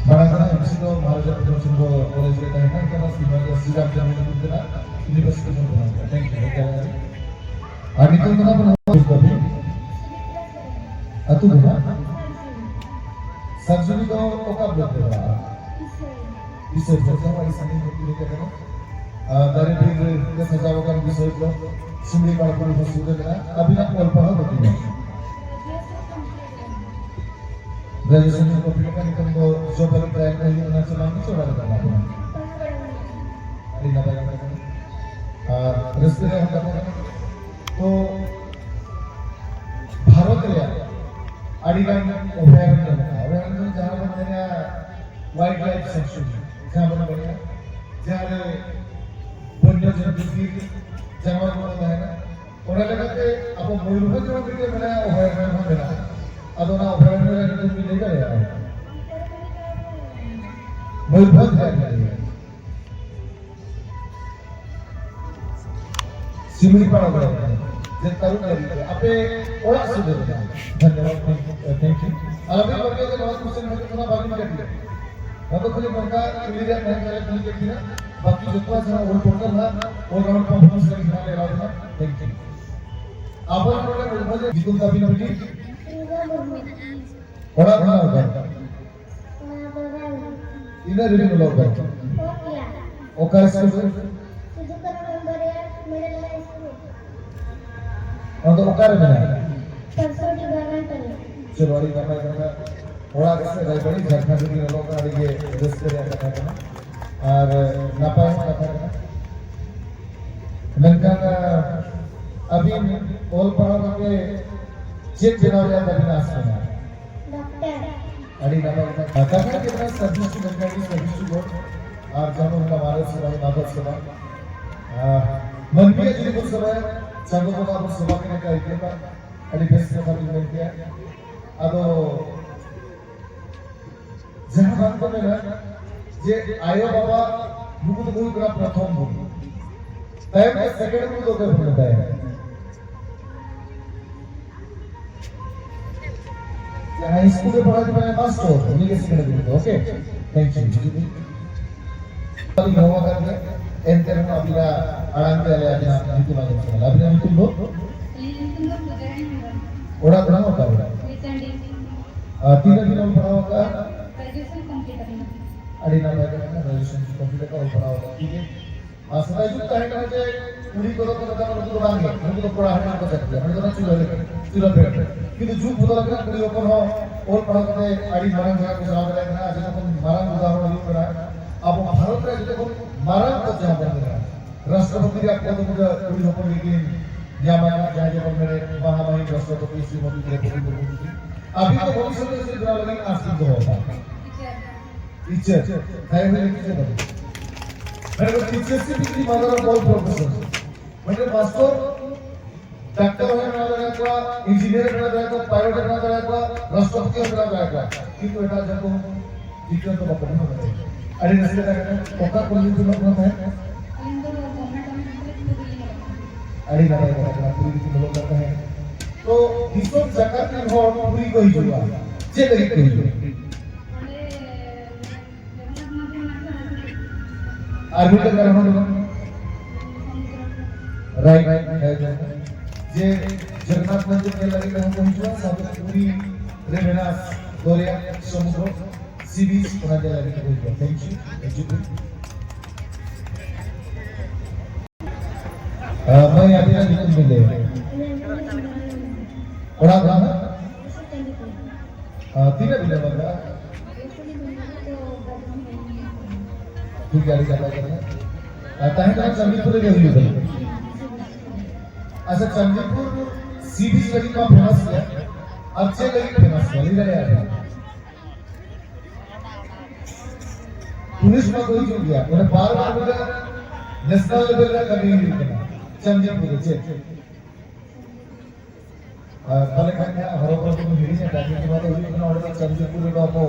ᱢᱟᱲᱟᱝ ᱠᱷᱚᱱᱟᱜ ᱮᱢ ᱯᱤ ᱥᱤ ᱫᱚ ᱢᱚᱦᱟᱨᱟᱡᱟ ᱯᱩᱨᱱᱚ ᱪᱚᱱᱫᱨᱚ ᱠᱚᱞᱮᱡᱽ ᱨᱮ ᱛᱟᱦᱮᱸ ᱠᱟᱱ ᱛᱟᱦᱮᱱᱟ, ᱥᱨᱤᱨᱟᱢ ᱪᱚᱱᱫᱨᱚ ᱧᱩᱛᱩᱢ ᱛᱮᱱᱟᱜ university ᱠᱷᱚᱱ ᱛᱟᱦᱮᱸ ᱠᱟᱱᱟ᱾ Thank you, ᱦᱮᱡ ᱫᱟᱲᱮᱭᱟᱜᱼᱟ ᱵᱤᱱ᱾ ᱟᱨ ᱱᱤᱛᱚᱝ ᱫᱚ ᱱᱟᱦᱟᱜ ᱵᱚᱱ ᱦᱚᱦᱚ ᱫᱟᱵᱤᱱ᱾ ᱟᱹᱛᱩ ᱫᱚ ᱱᱟᱦᱟᱜ ᱥᱟᱨᱡᱩᱞᱤ ᱫᱚ ᱚᱠᱟ block ᱨᱮ ᱯᱟᱲᱟᱜᱼᱟ? ᱤᱥᱟᱹᱭ block ᱫᱚ ᱟᱹᱰᱤ ᱥᱟᱺᱜᱤᱧ ᱧᱚᱜ ᱜᱮ ᱠᱟᱱᱟ᱾ ᱟᱨ ᱫᱟᱨᱮ ᱵᱤᱨ ᱨᱮ ᱥᱟᱡᱟᱣ ᱟᱠᱟᱱ ᱵᱤᱥᱚᱭ ᱫᱚ ᱥᱤᱢᱲᱤ ᱯᱟᱲᱟ ᱯᱩᱨ ᱦᱚᱸ ᱥᱩᱨ ᱨᱮ ᱢᱮᱱᱟᱜᱼᱟ᱾ ᱟᱹᱵᱤᱱᱟᱜ ᱚᱞ ᱯᱟᱲᱦᱟᱣ ᱫᱚ ᱛᱤᱱᱟᱹᱜ? Graduation complete ᱟᱠᱟᱱ, ᱱᱤᱛᱚᱝ ᱫᱚ job ᱞᱟᱹᱜᱤᱫ try ᱠᱚ ᱦᱩᱭᱩᱜ ᱠᱟᱱᱟ ᱥᱮ ᱵᱟᱝ, ᱥᱮ ᱚᱲᱟᱜ ᱨᱮ ᱢᱮᱱᱟᱜ ᱵᱤᱱᱟ? ᱟᱹᱰᱤ ᱱᱟᱯᱟᱭ ᱠᱟᱛᱷᱟ ᱠᱟᱱᱟ᱾ ᱟᱨ ᱨᱟᱹᱥᱠᱟᱹ ᱨᱮᱭᱟᱜ ᱦᱚᱸ ᱠᱟᱛᱷᱟ ᱠᱟᱱᱟ᱾ ᱛᱚ, ᱵᱷᱟᱨᱚᱛ ᱨᱮᱭᱟᱜ ᱟᱹᱰᱤ ᱜᱟᱱ ᱚᱵᱷᱚᱭᱟᱨᱚᱱᱱᱚ ᱢᱮᱱᱟᱜᱼᱟ᱾ ᱚᱵᱷᱚᱭᱟᱨᱚᱱᱱᱚ ᱡᱟᱦᱟᱸ ᱵᱚᱱ ᱢᱮᱱᱟ wild life sanctuary, ᱡᱟᱦᱟᱸ ᱵᱚᱱ ᱢᱮᱱᱟ, ᱡᱟᱦᱟᱸ ᱨᱮ ᱵᱚᱱᱱᱚ ᱡᱚᱱᱛᱩ, ᱵᱤᱨ ᱡᱟᱱᱣᱟᱨ ᱠᱚ ᱛᱟᱦᱮᱱᱟ᱾ ᱚᱱᱟ ᱞᱮᱠᱟᱛᱮ ᱟᱵᱚ ᱢᱚᱭᱩᱨᱵᱷᱚᱸᱡᱽ ᱨᱮᱦᱚᱸ ᱢᱤᱫᱴᱮᱱ ᱢᱮᱱᱟᱜᱼᱟ, ᱚᱵᱷᱚᱭᱟᱨᱚᱱᱱᱚ ᱦᱚᱸ ᱢᱮᱱᱟᱜᱼᱟ᱾ ᱟᱫᱚ ᱚᱱᱟ ᱚᱵᱷᱚᱭᱟᱨᱚᱱᱱᱚ ᱨᱮᱭᱟᱜ ᱧᱩᱛᱩᱢ ᱵᱤᱱ ᱞᱟᱹᱭ ᱫᱟᱲᱮᱭᱟᱜᱼᱟ? ᱢᱚᱭᱩᱨᱵᱷᱚᱸᱡᱽ ᱨᱮᱭᱟᱜ ᱧᱩᱛᱩᱢ᱾ ᱥᱤᱢᱲᱤ ᱯᱟᱲᱟ ᱨᱮ ᱡᱮ ᱛᱟᱹᱨᱩᱵ ᱞᱟᱹᱜᱤᱫ ᱛᱮ ᱟᱯᱮ ᱚᱲᱟᱜ ᱥᱩᱨ ᱨᱮ ᱢᱮᱱᱟᱜᱼᱟ᱾ ᱫᱷᱚᱱᱭᱚᱵᱟᱫ, thank you, thank you᱾ ᱟᱨ ᱟᱯᱮ ᱵᱟᱯᱮ ᱡᱮ ᱱᱚᱣᱟ question ᱦᱚᱭᱛᱳ ᱛᱷᱚᱲᱟ ᱵᱟᱝ ᱠᱟᱹᱴᱤᱡ᱾ ᱱᱚᱣᱟ ᱫᱚ ᱠᱷᱟᱹᱞᱤ ᱱᱚᱝᱠᱟ ᱠᱩᱞᱤ ᱨᱮᱭᱟᱜ ᱛᱟᱦᱮᱸ ᱠᱟᱱᱟ, ᱠᱩᱞᱤ ᱠᱮᱫ ᱵᱤᱱᱟ᱾ ᱵᱟᱹᱠᱤ ᱡᱚᱛᱚᱣᱟᱜ ᱡᱟᱦᱟᱸ ᱚᱞ ᱯᱚᱨᱠᱟᱨ ᱱᱟᱦᱟᱜ all round performance ᱞᱟᱹᱜᱤᱫ ᱱᱟᱦᱟᱜ ᱞᱮ ᱮᱞᱟᱣ ᱵᱤᱱᱟ᱾ Thank you᱾ ᱟᱵᱚ ᱱᱚᱰᱮ ᱢᱚᱭᱩᱨᱵᱷᱚᱸᱡᱽ ᱧᱩᱛᱩᱢ ᱛᱟᱵᱤᱱ ᱵᱤᱴᱤ? ᱫᱩᱨᱜᱟ ᱢᱩᱨᱢᱩ᱾ ᱚᱲᱟᱜ ᱠᱷᱚᱱᱟᱜ ᱚᱠᱟ? ᱱᱚᱣᱟ ᱵᱟᱜᱟᱱ᱾ ᱛᱤᱱᱟᱹᱜ ᱨᱮᱵᱤᱱ ᱚᱞᱚᱜ ᱠᱟᱱᱟ? Fourth year᱾ ᱚᱠᱟ ᱥᱠᱩᱞ ᱨᱮ? Sidhu Kanhu Memorial Middle High School᱾ ᱚᱱᱟ ᱫᱚ ᱚᱠᱟᱨᱮ ᱢᱮᱱᱟᱜᱼᱟ? ᱯᱚᱨᱥᱚᱰᱤ ᱵᱟᱜᱟᱱ ᱛᱟᱹᱨᱤ᱾ ᱪᱚᱞᱚ, ᱟᱹᱰᱤ ᱱᱟᱯᱟᱭ ᱠᱟᱛᱷᱟ᱾ ᱚᱲᱟᱜ ᱥᱮ ᱨᱟᱭᱵᱟᱲᱤ ᱡᱷᱟᱨᱠᱷᱚᱸᱰ ᱨᱮᱵᱤᱱ ᱚᱞᱚᱜ ᱠᱟᱱᱟ, ᱟᱹᱰᱤ ᱜᱮ ᱨᱟᱹᱥᱠᱟᱹ ᱨᱮᱭᱟᱜ ᱠᱟᱛᱷᱟ ᱠᱟᱱᱟ ᱟᱨ ᱱᱟᱯᱟᱭ ᱦᱚᱸ ᱠᱟᱛᱷᱟ ᱠᱟᱱᱟ᱾ ᱢᱮᱱᱠᱷᱟᱱ, ᱟᱸ, ᱟᱹᱵᱤᱱ ᱚᱞ ᱯᱟᱲᱦᱟᱣ ᱠᱟᱛᱮ ᱪᱮᱫ ᱵᱮᱱᱟᱣ ᱨᱮᱭᱟᱜ ᱛᱟᱹᱵᱤᱱ ᱟᱥ ᱢᱮᱱᱟᱜᱼᱟ? ᱰᱚᱠᱴᱚᱨ᱾ ᱟᱹᱰᱤ ᱱᱟᱯᱟᱭ ᱠᱟᱛᱷᱟ᱾ ᱠᱟᱛᱷᱟ ᱦᱩᱭᱩᱜ ᱠᱟᱱᱟ, ᱥᱟᱨᱵᱷᱤᱥ ᱴᱩ ᱢᱮᱱᱠᱷᱟᱱ ᱥᱟᱨᱵᱷᱤᱥ ᱴᱩ ᱜᱚᱰ ᱟᱨ ᱡᱟᱦᱟᱸ ᱵᱚᱱ ᱢᱮᱛᱟᱜᱼᱟ ᱢᱟᱨᱮ ᱥᱮᱵᱟ, ᱢᱟᱫᱷᱚᱨ ᱥᱮᱵᱟ᱾ ᱟᱸ, ᱢᱟᱹᱱᱢᱤᱭᱟᱜ ᱡᱩᱫᱤ ᱵᱚᱱ ᱥᱮᱵᱟᱭᱟ, ᱪᱟᱸᱫᱚ ᱵᱚᱸᱜᱟ ᱵᱚᱱ ᱥᱮᱵᱟ ᱠᱤᱱᱟ ᱠᱚ ᱟᱹᱭᱠᱟᱹᱣᱟ᱾ ᱟᱹᱰᱤ ᱵᱮᱥ ᱠᱟᱛᱷᱟ ᱵᱤᱱ ᱢᱮᱱ ᱠᱮᱜᱼᱟ᱾ ᱟᱫᱚ ᱡᱟᱦᱟᱸ ᱵᱟᱝ ᱠᱚ ᱢᱮᱱᱟ ᱡᱮ ᱟᱭᱳ ᱵᱟᱵᱟ ᱱᱩᱠᱩ ᱫᱚᱠᱚ ᱦᱩᱭᱩᱜ ᱠᱟᱱᱟ ᱯᱨᱚᱛᱷᱚᱢ ᱜᱩᱨᱩ, ᱛᱟᱭᱚᱢ ᱛᱮ ᱥᱮᱠᱮᱱᱰ ᱜᱩᱨᱩ ᱫᱚ ᱚᱠᱚᱭ ᱠᱚ ᱢᱮᱛᱟᱭᱟ? ᱡᱟᱦᱟᱸᱭ ᱥᱠᱩᱞ ᱨᱮ ᱯᱟᱲᱦᱟᱣ ᱠᱟᱱᱟᱭ ᱢᱟᱥᱴᱟᱨ, ᱩᱱᱤ ᱜᱮ ᱥᱮᱠᱮᱱᱰ ᱜᱩᱨᱩ ᱫᱚ᱾ Okay, thank you. ᱟᱹᱞᱤᱧ ᱦᱚᱦᱚ ᱟᱠᱟᱫ ᱜᱮᱭᱟ, ᱮᱱᱛᱮ ᱨᱮᱦᱚᱸ ᱟᱹᱵᱤᱱᱟᱜ ᱟᱲᱟᱝ ᱛᱮ ᱟᱞᱮ ᱟᱹᱵᱤᱱᱟᱜ ᱧᱩᱛᱩᱢ ᱟᱸᱡᱚᱢ ᱥᱟᱱᱟ ᱞᱮ᱾ ᱟᱹᱵᱤᱱᱟᱜ ᱧᱩᱛᱩᱢ ᱫᱚ? ᱟᱹᱞᱤᱧᱟᱜ ᱧᱩᱛᱩᱢ ᱫᱚ ᱯᱩᱡᱟᱨᱟᱱᱤ ᱦᱮᱢᱵᱨᱚᱢ᱾ ᱚᱲᱟᱜ ᱫᱚ ᱱᱟᱦᱟᱜ ᱚᱠᱟ ᱨᱮ? ᱵᱮᱪᱟᱱᱰᱤ᱾ ᱟᱨ ᱛᱤᱱᱟᱹᱜ ᱵᱤᱱ ᱚᱞ ᱯᱟᱲᱦᱟᱣ ᱟᱠᱟᱫᱼᱟ? ᱜᱨᱮᱡᱩᱭᱮᱥᱚᱱ ᱠᱚᱢᱯᱞᱤᱴ ᱟᱠᱟᱱᱟ᱾ ᱟᱹᱰᱤ ᱱᱟᱯᱟᱭ ᱠᱟᱛᱷᱟ, ᱜᱨᱮᱡᱩᱭᱮᱥᱚᱱ ᱠᱚᱢᱯᱞᱤᱴ ᱟᱠᱟᱫ, ᱚᱞ ᱯᱟᱲᱦᱟᱣ ᱟᱠᱟᱫ, ᱴᱷᱤᱠ ᱜᱮᱭᱟ᱾ ᱟᱨ ᱥᱮᱫᱟᱭ ᱡᱩᱜᱽ ᱛᱟᱦᱮᱸ ᱠᱟᱱᱟ ᱡᱮ ᱠᱩᱲᱤ ᱠᱚᱫᱚ ᱠᱚ ᱢᱮᱛᱟ ᱠᱚᱣᱟ, "ᱱᱩᱠᱩ ᱫᱚ ᱠᱚᱲᱟ ᱦᱚᱯᱚᱱ ᱠᱚ ᱪᱟᱹᱠᱨᱤᱭᱟ, ᱱᱩᱠᱩ ᱫᱚ ᱪᱩᱞᱦᱟᱹ ᱨᱮ, ᱪᱩᱞᱦᱟᱹ ᱯᱷᱮᱰ ᱨᱮ᱾" ᱠᱤᱱᱛᱩ ᱡᱩᱜᱽ ᱵᱚᱫᱚᱞ ᱟᱠᱟᱱᱟ, ᱠᱩᱲᱤ ᱦᱚᱯᱚᱱ ᱦᱚᱸ ᱚᱞ ᱯᱟᱲᱦᱟᱣ ᱠᱟᱛᱮ ᱟᱹᱰᱤ ᱢᱟᱨᱟᱝ ᱡᱟᱭᱜᱟ ᱠᱚ ᱪᱟᱞᱟᱣ ᱫᱟᱲᱮᱭᱟᱜ ᱠᱟᱱᱟ᱾ ᱟᱨ ᱡᱚᱛᱚ ᱠᱷᱚᱱ ᱢᱟᱨᱟᱝ ᱩᱫᱟᱦᱚᱨᱚᱱ ᱦᱩᱭᱩᱜ ᱠᱟᱱᱟ, ᱟᱵᱚ ᱵᱷᱟᱨᱚᱛ ᱨᱮ ᱡᱚᱛᱚ ᱠᱷᱚᱱ ᱢᱟᱨᱟᱝ ᱯᱚᱫᱽ ᱡᱟᱦᱟᱸ ᱵᱚᱱ ᱢᱮᱱᱟ, ᱨᱟᱥᱴᱨᱚᱯᱚᱛᱤ ᱨᱮᱭᱟᱜ ᱯᱚᱫᱽ ᱢᱩᱫᱽᱨᱮ ᱠᱩᱲᱤ ᱦᱚᱯᱚᱱ ᱜᱮᱠᱤᱱ ᱧᱟᱢ ᱟᱠᱟᱫᱟ, ᱡᱟᱦᱟᱸᱭ ᱡᱮᱢᱚᱱ ᱢᱮᱱᱮᱫ ᱢᱟᱦᱟᱢᱟᱦᱤᱢ ᱨᱟᱥᱴᱨᱚᱯᱚᱛᱤ ᱥᱨᱤᱢᱚᱛᱤ ᱫᱨᱚᱣᱯᱚᱫᱤ ᱢᱩᱨᱢᱩ ᱛᱤᱠᱤᱱ᱾ ᱟᱹᱵᱤᱱ ᱫᱚ ᱵᱷᱚᱵᱤᱥᱥᱚᱛ ᱨᱮ ᱪᱮᱫ ᱵᱮᱱᱟᱣ ᱞᱟᱹᱜᱤᱫ ᱟᱸᱥ ᱵᱤᱱ ᱫᱚᱦᱚ ᱟᱠᱟᱫᱟ? ᱴᱤᱪᱟᱨ᱾ ᱴᱤᱪᱟᱨ᱾ ᱛᱟᱭᱚᱢ ᱨᱮ ᱴᱤᱪᱟᱨ ᱫᱚ᱾ ᱢᱮᱱ ᱫᱚ teacher is the mother of all profession. ᱢᱟᱱᱮ ᱢᱟᱥᱴᱚᱨ, ᱰᱟᱠᱛᱟᱨ ᱦᱚᱸᱭ ᱵᱮᱱᱟᱣ ᱫᱟᱲᱮᱭᱟᱠᱚᱣᱟ, ᱤᱧᱡᱤᱱᱤᱭᱟᱨ ᱵᱮᱱᱟᱣ ᱫᱟᱲᱮᱭᱟᱠᱚᱣᱟ, ᱯᱟᱭᱞᱚᱴ ᱵᱮᱱᱟᱣ ᱫᱟᱲᱮᱭᱟᱠᱚᱣᱟ, ᱨᱟᱥᱴᱨᱚᱯᱚᱛᱤ ᱦᱚᱸ ᱵᱮᱱᱟᱣ ᱫᱟᱲᱮᱭᱟᱠᱚᱣᱟ, ᱠᱤᱱᱛᱩ ᱮᱴᱟᱜ ᱡᱟᱹᱛ ᱠᱚ ᱴᱤᱪᱟᱨ ᱫᱚ ᱵᱟᱠᱚ ᱵᱮᱱᱟᱣ ᱫᱟᱲᱮᱭᱟᱠᱚᱣᱟ᱾ ᱟᱹᱰᱤ ᱨᱟᱹᱥᱠᱟᱹ ᱨᱮᱭᱟᱜ ᱠᱟᱛᱷᱟ᱾ ᱚᱠᱟ ᱠᱚᱞᱮᱡᱽ ᱨᱮ ᱚᱞᱚᱜ ᱠᱟᱱ ᱛᱟᱦᱮᱸᱫ? ᱟᱹᱞᱤᱧ ᱫᱚ ᱜᱚᱵᱷᱚᱨᱱᱢᱮᱱᱴ ᱜᱚᱨᱢᱮᱱᱴ ᱠᱚᱞᱮᱡᱽ ᱯᱩᱨᱩᱞᱤᱭᱟᱹ ᱞᱤᱧ ᱚᱞᱚᱜ ᱠᱟᱱᱟ᱾ ᱟᱹᱰᱤ ᱱᱟᱯᱟᱭ ᱠᱟᱛᱷᱟ ᱠᱟᱱᱟ, ᱯᱩᱨᱩᱞᱤᱭᱟᱹ ᱠᱷᱚᱱ ᱚᱞᱚᱜ ᱠᱟᱱ ᱛᱟᱦᱮᱸᱫ᱾ ᱛᱚ ᱫᱤᱥᱚᱢ ᱡᱟᱠᱟᱛ ᱨᱮᱱ ᱦᱚᱲ ᱯᱩᱨᱤ ᱠᱚ ᱦᱤᱡᱩᱜᱼᱟ, ᱪᱮᱫ ᱞᱟᱹᱜᱤᱫ ᱠᱚ ᱦᱤᱡᱩᱜᱼᱟ? ᱚᱸᱰᱮ ᱡᱚᱜᱚᱱᱱᱟᱛᱷ ᱢᱚᱱᱫᱤᱨ ᱢᱮᱱᱟᱜ ᱟᱥᱮ, ᱚᱱᱟ ᱠᱷᱟᱹᱛᱤᱨ᱾ ᱟᱨ ᱢᱤᱫᱴᱟᱝ ᱠᱟᱨᱚᱱ ᱦᱚᱸ ᱢᱮᱱᱟᱜᱼᱟ᱾ ᱥᱚᱢᱩᱫᱨᱚ᱾ Right, right, right. ᱡᱮ ᱡᱚᱜᱚᱱᱱᱟᱛᱷ ᱢᱚᱱᱫᱤᱨ ᱧᱮᱞ ᱞᱟᱹᱜᱤᱫ ᱦᱚᱸ ᱠᱚ ᱦᱤᱡᱩᱜᱼᱟ, ᱥᱟᱶᱛᱮ ᱯᱩᱨᱤ ᱨᱮ ᱢᱮᱱᱟᱜ ᱫᱚᱨᱭᱟ, ᱥᱚᱢᱩᱫᱨᱚ, ᱥᱤ ᱵᱤᱪ, ᱚᱱᱟ ᱧᱮᱞ ᱞᱟᱹᱜᱤᱫ ᱠᱚ ᱦᱤᱡᱩᱜᱼᱟ᱾ Thank you. ᱦᱤᱡᱩᱜ ᱵᱤᱱ᱾ ᱟᱨ ᱢᱟᱹᱭ, ᱟᱹᱵᱤᱱᱟᱜ ᱧᱩᱛᱩᱢ ᱵᱤᱱ ᱞᱟᱹᱭᱟ? ᱚᱲᱟᱜ ᱫᱚ ᱱᱟᱦᱟᱜ? ᱟᱨ ᱛᱤᱱᱟᱹᱜ ᱵᱤᱱ ᱮᱢ ᱟᱠᱟᱫᱼᱟ? ᱴᱷᱤᱠ ᱜᱮᱭᱟ, ᱟᱹᱰᱤ ᱱᱟᱯᱟᱭ ᱠᱟᱛᱷᱟ᱾ ᱟᱨ ᱛᱟᱦᱮᱸ ᱠᱟᱱᱟ ᱪᱟᱸᱫᱤᱯᱩᱨ ᱨᱮᱜᱮ ᱦᱩᱭᱩᱜ ᱠᱟᱱᱟ᱾ ᱟᱪᱪᱷᱟ, ᱪᱟᱸᱫᱤᱯᱩᱨ ᱥᱤ ᱵᱤᱪ ᱞᱟᱹᱜᱤᱫ ᱢᱟ ᱯᱷᱮᱢᱟᱥ ᱜᱮᱭᱟ, ᱟᱨ ᱪᱮᱫ ᱞᱟᱹᱜᱤᱫ ᱯᱷᱮᱢᱟᱥ ᱜᱮᱭᱟ, ᱞᱟᱹᱭ ᱫᱟᱲᱮᱭᱟᱜᱼᱟ ᱵᱤᱱ? ᱴᱩᱨᱤᱥᱴ ᱢᱟ ᱠᱚ ᱦᱤᱡᱩᱜ ᱜᱮᱭᱟ, ᱚᱸᱰᱮ ᱵᱟᱨ ᱵᱟᱨ ᱵᱚᱞᱮ ᱱᱮᱥᱱᱟᱞ ᱞᱮᱵᱮᱞ ᱨᱮ ᱠᱟᱹᱢᱤ ᱦᱩᱭᱩᱜ ᱠᱟᱱᱟ ᱪᱟᱸᱫᱤᱯᱩᱨ ᱨᱮ᱾ ᱪᱮᱫ? ᱟᱨ ᱯᱟᱞᱮ ᱠᱷᱟᱱ ᱦᱟᱸᱜ ᱦᱚᱨᱚ ᱵᱚᱨᱚ ᱠᱚᱵᱚᱱ ᱦᱤᱲᱤᱧ ᱟᱠᱟᱫ, ᱠᱤᱱᱛᱩ ᱱᱚᱣᱟ ᱫᱚ ᱦᱩᱭᱩᱜ ᱠᱟᱱᱟ ᱚᱸᱰᱮ ᱫᱚ ᱪᱟᱸᱫᱤᱯᱩᱨ ᱨᱮᱫᱚ ᱟᱵᱚ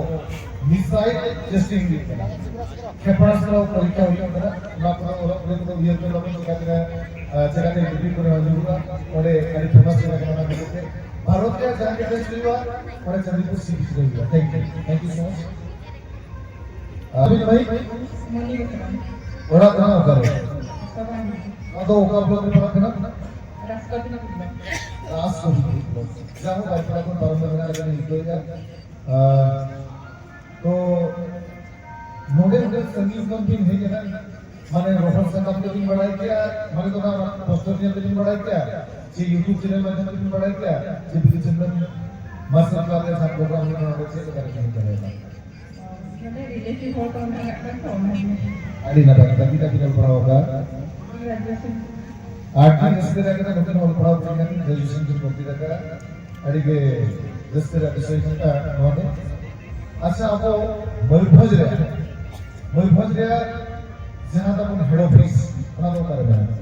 ᱢᱤᱥᱟᱭᱤᱞ ᱴᱮᱥᱴᱤᱝ ᱦᱩᱭᱩᱜ ᱠᱟᱱᱟ, ᱠᱷᱮᱯᱟᱥᱛᱨᱚ ᱯᱚᱨᱤᱠᱠᱷᱟ ᱦᱩᱭᱩᱜ ᱠᱟᱱᱟ᱾ ᱚᱱᱟ ᱠᱚᱫᱚ ᱚᱞᱚᱜ ᱠᱚᱫᱚ ᱩᱭᱦᱟᱹᱨ ᱠᱚ ᱛᱟᱵᱚᱱ ᱪᱮᱠᱟ ᱛᱮ, ᱟᱸ, ᱪᱮᱠᱟ ᱛᱮ ᱰᱤᱜᱽᱨᱤ ᱠᱚᱨᱮ ᱦᱚᱸ ᱦᱩᱭᱩᱜᱼᱟ, ᱚᱸᱰᱮ ᱟᱹᱰᱤ ᱯᱷᱮᱢᱟᱥ ᱡᱟᱭᱜᱟ ᱠᱟᱱᱟ᱾ ᱚᱱᱟ ᱠᱷᱟᱹᱛᱤᱨ ᱛᱮ ᱵᱷᱟᱨᱚᱛ ᱨᱮᱭᱟᱜ ᱡᱟᱦᱟᱸ ᱜᱮ ᱴᱮᱥᱴ ᱦᱩᱭᱩᱜᱼᱟ, ᱚᱸᱰᱮ ᱪᱟᱸᱫᱤᱯᱩᱨ ᱥᱤ ᱵᱤᱪ ᱨᱮ ᱦᱩᱭᱩᱜᱼᱟ᱾ Thank you, thank you so much. ᱟᱹᱵᱤᱱ ᱢᱟᱹᱭ? ᱢᱚᱱᱤ ᱵᱮᱥᱨᱟ᱾ ᱚᱲᱟᱜ ᱠᱟᱱᱟ ᱚᱠᱟᱨᱮ? ᱥᱟᱵᱟᱱ᱾ ᱟᱫᱚ ᱚᱠᱟ ᱵᱞᱚᱠ ᱨᱮ ᱯᱟᱲᱟᱜ ᱠᱟᱱᱟ? ᱨᱟᱥᱠᱟᱹ ᱵᱤᱱ ᱵᱞᱚᱠ᱾ ᱨᱟᱥᱠᱟᱹ ᱵᱤᱱ ᱵᱞᱚᱠ᱾ ᱡᱟᱦᱟᱸ ᱵᱟᱭ ᱯᱟᱲᱟᱜ ᱠᱟᱱᱟ, ᱯᱟᱨᱚᱢ ᱢᱮᱱᱟᱜ ᱞᱮᱠᱟ ᱞᱤᱧ ᱟᱹᱭᱠᱟᱹᱣᱮᱫᱼᱟ᱾ ᱟᱨ ᱛᱚ ᱱᱚᱰᱮ ᱩᱱᱟᱹᱜ ᱥᱟᱺᱜᱤᱧ ᱠᱷᱚᱱ ᱵᱤᱱ ᱦᱮᱡ ᱮᱱᱟ, ᱢᱟᱱᱮ ᱨᱚᱦᱚᱲ ᱥᱟᱠᱟᱢ ᱛᱮᱵᱤᱱ ᱵᱟᱲᱟᱭ ᱠᱮᱭᱟ, ᱢᱟᱱᱮ ᱫᱚ ᱚᱱᱟ ᱯᱳᱥᱴᱟᱨ ᱧᱮᱞ ᱛᱮᱵᱤᱱ ᱵᱟᱲᱟᱭ ᱠᱮᱭᱟ, ᱪᱮ YouTube ᱪᱮᱱᱮᱞ ᱢᱟᱫᱽᱫᱷᱚᱢ ᱛᱮᱵᱤᱱ ᱵᱟᱲᱟᱭ ᱠᱮᱭᱟ, ᱪᱮ ᱵᱤᱫᱩ ᱪᱟᱸᱫᱟᱱ ᱢᱟᱥᱴᱟᱨ ᱠᱞᱟᱵᱽ ᱨᱮ ᱡᱟᱦᱟᱸ ᱯᱨᱳᱜᱨᱟᱢ ᱦᱩᱭᱩᱜ ᱠᱟᱱᱟ, ᱚᱸᱰᱮ ᱪᱮᱫ ᱞᱮᱠᱟ ᱨᱮᱵᱤᱱ ᱦᱮᱡ ᱫᱟᱲᱮᱭᱟᱫᱟ? ᱱᱚᱰᱮ ᱨᱤᱞᱮᱴᱤᱵᱷ ᱦᱚᱲ ᱠᱚ ᱢᱮᱱᱟᱜ ᱠᱟᱜ ᱠᱚᱣᱟ, ᱚᱱᱟ ᱜᱮ᱾ ᱟᱹᱰᱤ ᱱᱟᱯᱟᱭ, ᱛᱟᱹᱠᱤ ᱛᱟᱹᱠᱤ ᱚᱞ ᱯᱟᱲᱦᱟᱣ ᱟᱠᱟᱫ᱾ ᱜᱨᱮᱡᱩᱭᱮᱥᱚᱱ᱾ ᱟᱹᱰᱤ ᱨᱟᱹᱥᱠᱟᱹ ᱨᱮᱭᱟᱜ ᱠᱟᱛᱷᱟ, ᱱᱩᱠᱤᱱ ᱚᱞ ᱯᱟᱲᱦᱟᱣ ᱠᱤᱱ ᱠᱟᱱᱟ, ᱜᱨᱮᱡᱩᱭᱮᱥᱚᱱ ᱠᱤᱱ ᱠᱚᱢᱯᱞᱤᱴ ᱟᱠᱟᱫ᱾ ᱟᱹᱰᱤ ᱜᱮ ᱨᱟᱹᱥᱠᱟᱹ ᱨᱮᱭᱟᱜ ᱵᱤᱥᱚᱭ ᱠᱟᱱ ᱛᱟᱦᱮᱸ ᱱᱚᱣᱟ ᱫᱚ᱾ ᱟᱪᱪᱷᱟ, ᱟᱵᱚ ᱢᱚᱭᱩᱨᱵᱷᱚᱸᱡᱽ ᱨᱮ, ᱢᱚᱭᱩᱨᱵᱷᱚᱸᱡᱽ ᱨᱮᱭᱟᱜ ᱡᱟᱦᱟᱸ ᱛᱟᱵᱚᱱ ᱦᱮᱰ ᱚᱯᱷᱤᱥ, ᱚᱱᱟ ᱫᱚ ᱚᱠᱟᱨᱮ ᱢᱮᱱᱟᱜᱼᱟ?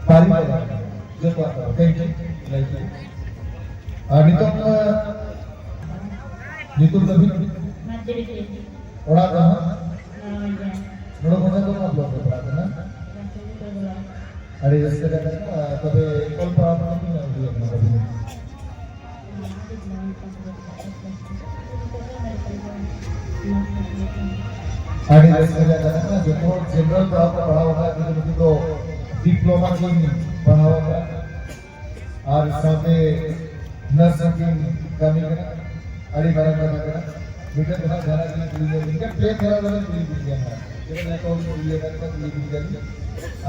ᱯᱟᱨᱤ ᱵᱟᱡᱟᱨ, ᱡᱚᱛᱚᱣᱟᱜ ᱠᱟᱱᱟ᱾ Thank you, thank you. ᱟᱨ ᱱᱤᱛᱚᱜ, ᱟᱸ, ᱧᱩᱛᱩᱢ ᱛᱟᱵᱤᱱ? ᱢᱟᱫᱽᱨᱤ᱾ ᱚᱲᱟᱜ ᱫᱚ ᱦᱟᱸᱜ? ᱱᱟᱣᱟ ᱵᱟᱡᱟᱨ᱾ ᱱᱚᱰᱮ ᱠᱷᱚᱱᱟᱜ ᱫᱚ ᱚᱠᱟ ᱵᱞᱚᱠ ᱨᱮ ᱯᱟᱲᱟᱜ ᱠᱟᱱᱟ? ᱨᱟᱥᱚᱞ ᱵᱞᱚᱠ᱾ ᱟᱹᱰᱤ ᱨᱟᱹᱥᱠᱟᱹ ᱨᱮᱭᱟᱜ ᱠᱟᱛᱷᱟ᱾ ᱟᱨ ᱛᱚᱵᱮ ᱚᱞ ᱯᱟᱲᱦᱟᱣ ᱠᱚᱫᱚ ᱛᱤᱱᱟᱹᱜ ᱦᱩᱭ ᱟᱠᱟᱱᱟ ᱛᱟᱵᱤᱱ? ᱟᱹᱰᱤ ᱨᱟᱹᱥᱠᱟᱹ ᱨᱮᱭᱟᱜ ᱠᱟᱛᱷᱟ ᱠᱟᱱᱟ, ᱡᱚᱛᱚ ᱦᱚᱲ ᱡᱮᱱᱟᱨᱮᱞ ᱯᱟᱲᱦᱟᱣ ᱠᱚ ᱯᱟᱲᱦᱟᱣ ᱟᱠᱟᱫ, ᱠᱤᱱᱛᱩ ᱱᱩᱠᱤᱱ ᱫᱚ ᱰᱤᱯᱞᱳᱢᱟ ᱠᱤᱱ ᱯᱟᱲᱦᱟᱣ ᱟᱠᱟᱫ ᱟᱨ ᱥᱟᱶᱛᱮ ᱱᱟᱨᱥᱤᱝ ᱠᱤᱱ ᱠᱟᱹᱢᱤ ᱠᱟᱱᱟ᱾ ᱟᱹᱰᱤ ᱢᱟᱨᱟᱝ ᱠᱟᱛᱷᱟ ᱠᱟᱱᱟ᱾ ᱢᱤᱫᱴᱮᱱ ᱫᱚ ᱦᱟᱸᱜ ᱡᱟᱦᱟᱱᱟᱜ ᱜᱮᱞᱤᱧ ᱠᱩᱞᱤ ᱧᱚᱜ ᱵᱤᱱ ᱜᱮᱭᱟ, ᱯᱮ ᱫᱷᱟᱨᱟ ᱫᱚᱞᱤᱧ ᱠᱩᱞᱤ ᱵᱤᱱ ᱜᱮᱭᱟ ᱦᱟᱸᱜ, ᱪᱮᱫᱟᱜ ᱡᱚᱛᱚ ᱦᱚᱲ ᱠᱩᱞᱤ ᱟᱠᱟᱫ ᱠᱚᱣᱟ, ᱠᱩᱞᱤ ᱵᱤᱱ ᱜᱮᱭᱟ ᱞᱤᱧ᱾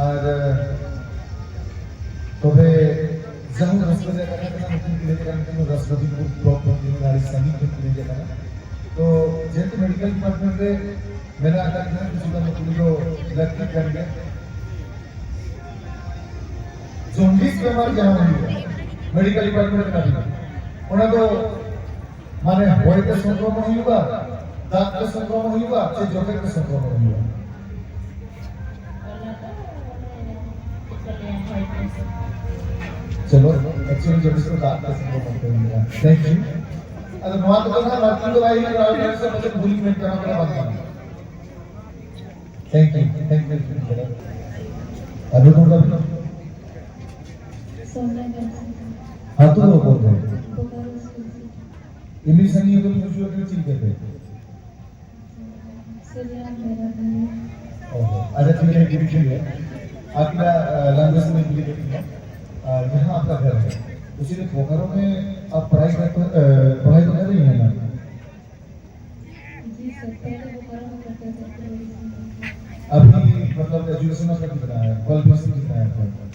ᱟᱨ ᱛᱚᱵᱮ ᱡᱟᱦᱟᱸ ᱨᱟᱹᱥᱠᱟᱹ ᱨᱮᱭᱟᱜ ᱠᱟᱛᱷᱟ ᱠᱟᱱᱟ, ᱱᱩᱠᱤᱱ ᱠᱤᱱ ᱦᱮᱡ ᱟᱠᱟᱱ ᱠᱤᱱ ᱨᱟᱥᱴᱨᱚᱯᱚᱛᱤ ᱵᱞᱚᱠ ᱠᱷᱚᱱ ᱠᱤᱱ ᱟᱹᱰᱤ ᱥᱟᱺᱜᱤᱧ ᱠᱷᱚᱱ ᱠᱤᱱ ᱦᱮᱡ ᱟᱠᱟᱱᱟ᱾ ᱛᱚ ᱡᱮᱦᱮᱛᱩ ᱢᱮᱰᱤᱠᱮᱞ ᱰᱤᱯᱟᱨᱴᱢᱮᱱᱴ ᱨᱮ ᱢᱮᱱᱟᱜ ᱟᱠᱟᱫ ᱠᱤᱱᱟ, ᱠᱤᱪᱷᱩ ᱜᱟᱱ ᱱᱩᱠᱩ ᱫᱚ ᱞᱟᱹᱠᱛᱤ ᱠᱟᱱ ᱜᱮᱭᱟ᱾ ᱡᱚᱱᱰᱤᱥ ᱵᱮᱢᱟᱨ ᱡᱟᱦᱟᱸ ᱦᱩᱭᱩᱜᱼᱟ ᱢᱮᱰᱤᱠᱮᱞ ᱰᱤᱯᱟᱨᱴᱢᱮᱱᱴ ᱨᱮ ᱠᱟᱹᱢᱤ, ᱚᱱᱟ ᱫᱚ ᱢᱟᱱᱮ ᱦᱚᱭ ᱛᱮ ᱥᱚᱝᱠᱨᱚᱢᱚᱱ ᱦᱩᱭᱩᱜᱼᱟ, ᱫᱟᱜ ᱛᱮ ᱥᱚᱝᱠᱨᱚᱢᱚᱱ ᱦᱩᱭᱩᱜᱼᱟ, ᱥᱮ ᱡᱚᱴᱮᱫ ᱛᱮ ᱥᱚᱝᱠᱨᱚᱢᱚᱱ ᱦᱩᱭᱩᱜᱼᱟ? ᱪᱚᱞᱚ, actually ᱡᱚᱴᱮᱫ ᱫᱚ ᱫᱟᱜ ᱛᱮ ᱥᱚᱝᱠᱨᱚᱢᱚᱱ ᱦᱩᱭᱩᱜᱼᱟ᱾ Thank you. ᱟᱫᱚ ᱱᱚᱣᱟ ᱠᱚᱫᱚ ᱱᱟᱦᱟᱜ ᱞᱟᱹᱠᱛᱤ ᱫᱚ ᱵᱟᱭ ᱦᱩᱭᱩᱜ ᱠᱟᱱᱟ, ᱟᱨ ᱥᱮ ᱯᱟᱪᱮᱫ ᱵᱷᱩᱞᱤᱧ ᱢᱮᱱ ᱠᱟᱱᱟ, ᱚᱱᱟ ᱵᱟᱝ ᱠᱟᱱᱟ᱾ Thank you, thank you, thank you. ᱟᱨ ᱱᱩᱠᱩ ᱫᱚ? सोनिया बेंस। हाँ, तो वो बोल रहे हैं। बोकारो से। इंग्लिश संगीत को पूछो, तो ठीक है। सर, यहाँ मेरा नहीं है। ओहो, अच्छा, ठीक है, ठीक है। आपका, अ, लैंग्वेज में भी लिख दिया। अ, यहाँ आपका घर है, उसी बोकारो में आप पढ़ाई करते, अ, पढ़ाई तो कर रही हैं ना? जी सर, पहले बोकारो में करते थे, फिर उड़ीसा में। अभी मतलब एजुकेशन आपका कितना है, क्वालिफिकेशन कितना है आपका?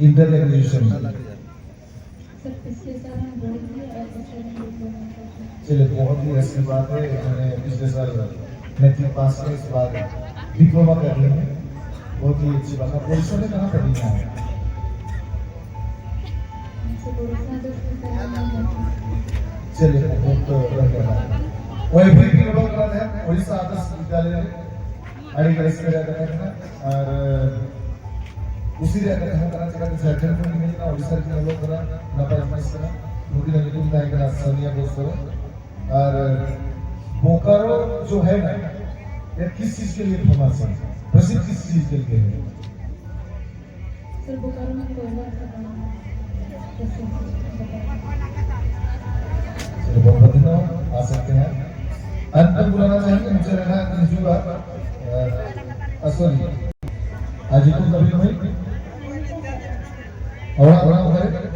इंटर या ग्रेजुएशन? सर, पिछले साल हम बोर्ड दिए और पिछले साल हम डिप्लोमा कर रहे हैं। चलिए, बहुत ही अच्छी बात है। मैंने पिछले साल मैट्रिक पास किया, इस बार डिप्लोमा कर रहे हैं, बहुत ही अच्छी बात है। आप उड़ीसा में कहाँ पढ़ी हैं आप? हम सर उड़ीसा दस में पढ़े हैं। चलिए, बहुत बढ़िया बात है। और एवरी भी लोग कर रहे हैं उड़ीसा आदर्श विद्यालय में। ᱟᱹᱰᱤ ᱨᱟᱹᱥᱠᱟᱹ ᱨᱮᱭᱟᱜ ᱠᱟᱛᱷᱟ ᱠᱟᱱᱟ᱾ ᱟᱨ ᱠᱩᱥᱤ ᱨᱮᱭᱟᱜ ᱠᱟᱛᱷᱟ ᱠᱟᱱᱟ, ᱪᱮᱫᱟᱜ ᱥᱮ ᱡᱷᱟᱲᱠᱷᱚᱸᱰ ᱠᱷᱚᱱ ᱦᱮᱡ ᱮᱱᱟ, ᱳᱰᱤᱥᱟ ᱨᱮ ᱚᱞᱚᱜ ᱠᱟᱱᱟ, ᱱᱟᱯᱟᱭ ᱡᱤᱱᱤᱥ ᱠᱟᱱᱟ᱾ ᱱᱩᱠᱤᱱᱟᱜ ᱧᱩᱛᱩᱢ ᱛᱟᱦᱮᱸ ᱠᱟᱱᱟ ᱥᱟᱱᱤᱭᱟ ᱜᱳᱥᱣᱟᱢᱤ᱾ ᱟᱨ ᱵᱳᱠᱟᱨᱳ ᱡᱳ ᱦᱮ ᱱᱟ, ᱭᱮ ᱠᱤᱥ ᱪᱤᱡᱽ ᱠᱮ ᱞᱤᱭᱮ ᱯᱷᱮᱢᱟᱥ ᱦᱮ? ᱯᱨᱚᱥᱤᱫᱷ ᱠᱤᱥ ᱪᱤᱡᱽ ᱠᱮ ᱞᱤᱭᱮ ᱦᱮ? सर, बोकारो में कोयला खदान। चलो, बहुत बहुत धन्यवाद। आ सकते हैं। अंत में बुलाना चाहेंगे मुझे रहना हिंदू का, अ, अ, सॉरी। आज तुम कभी नहीं? और, और, और,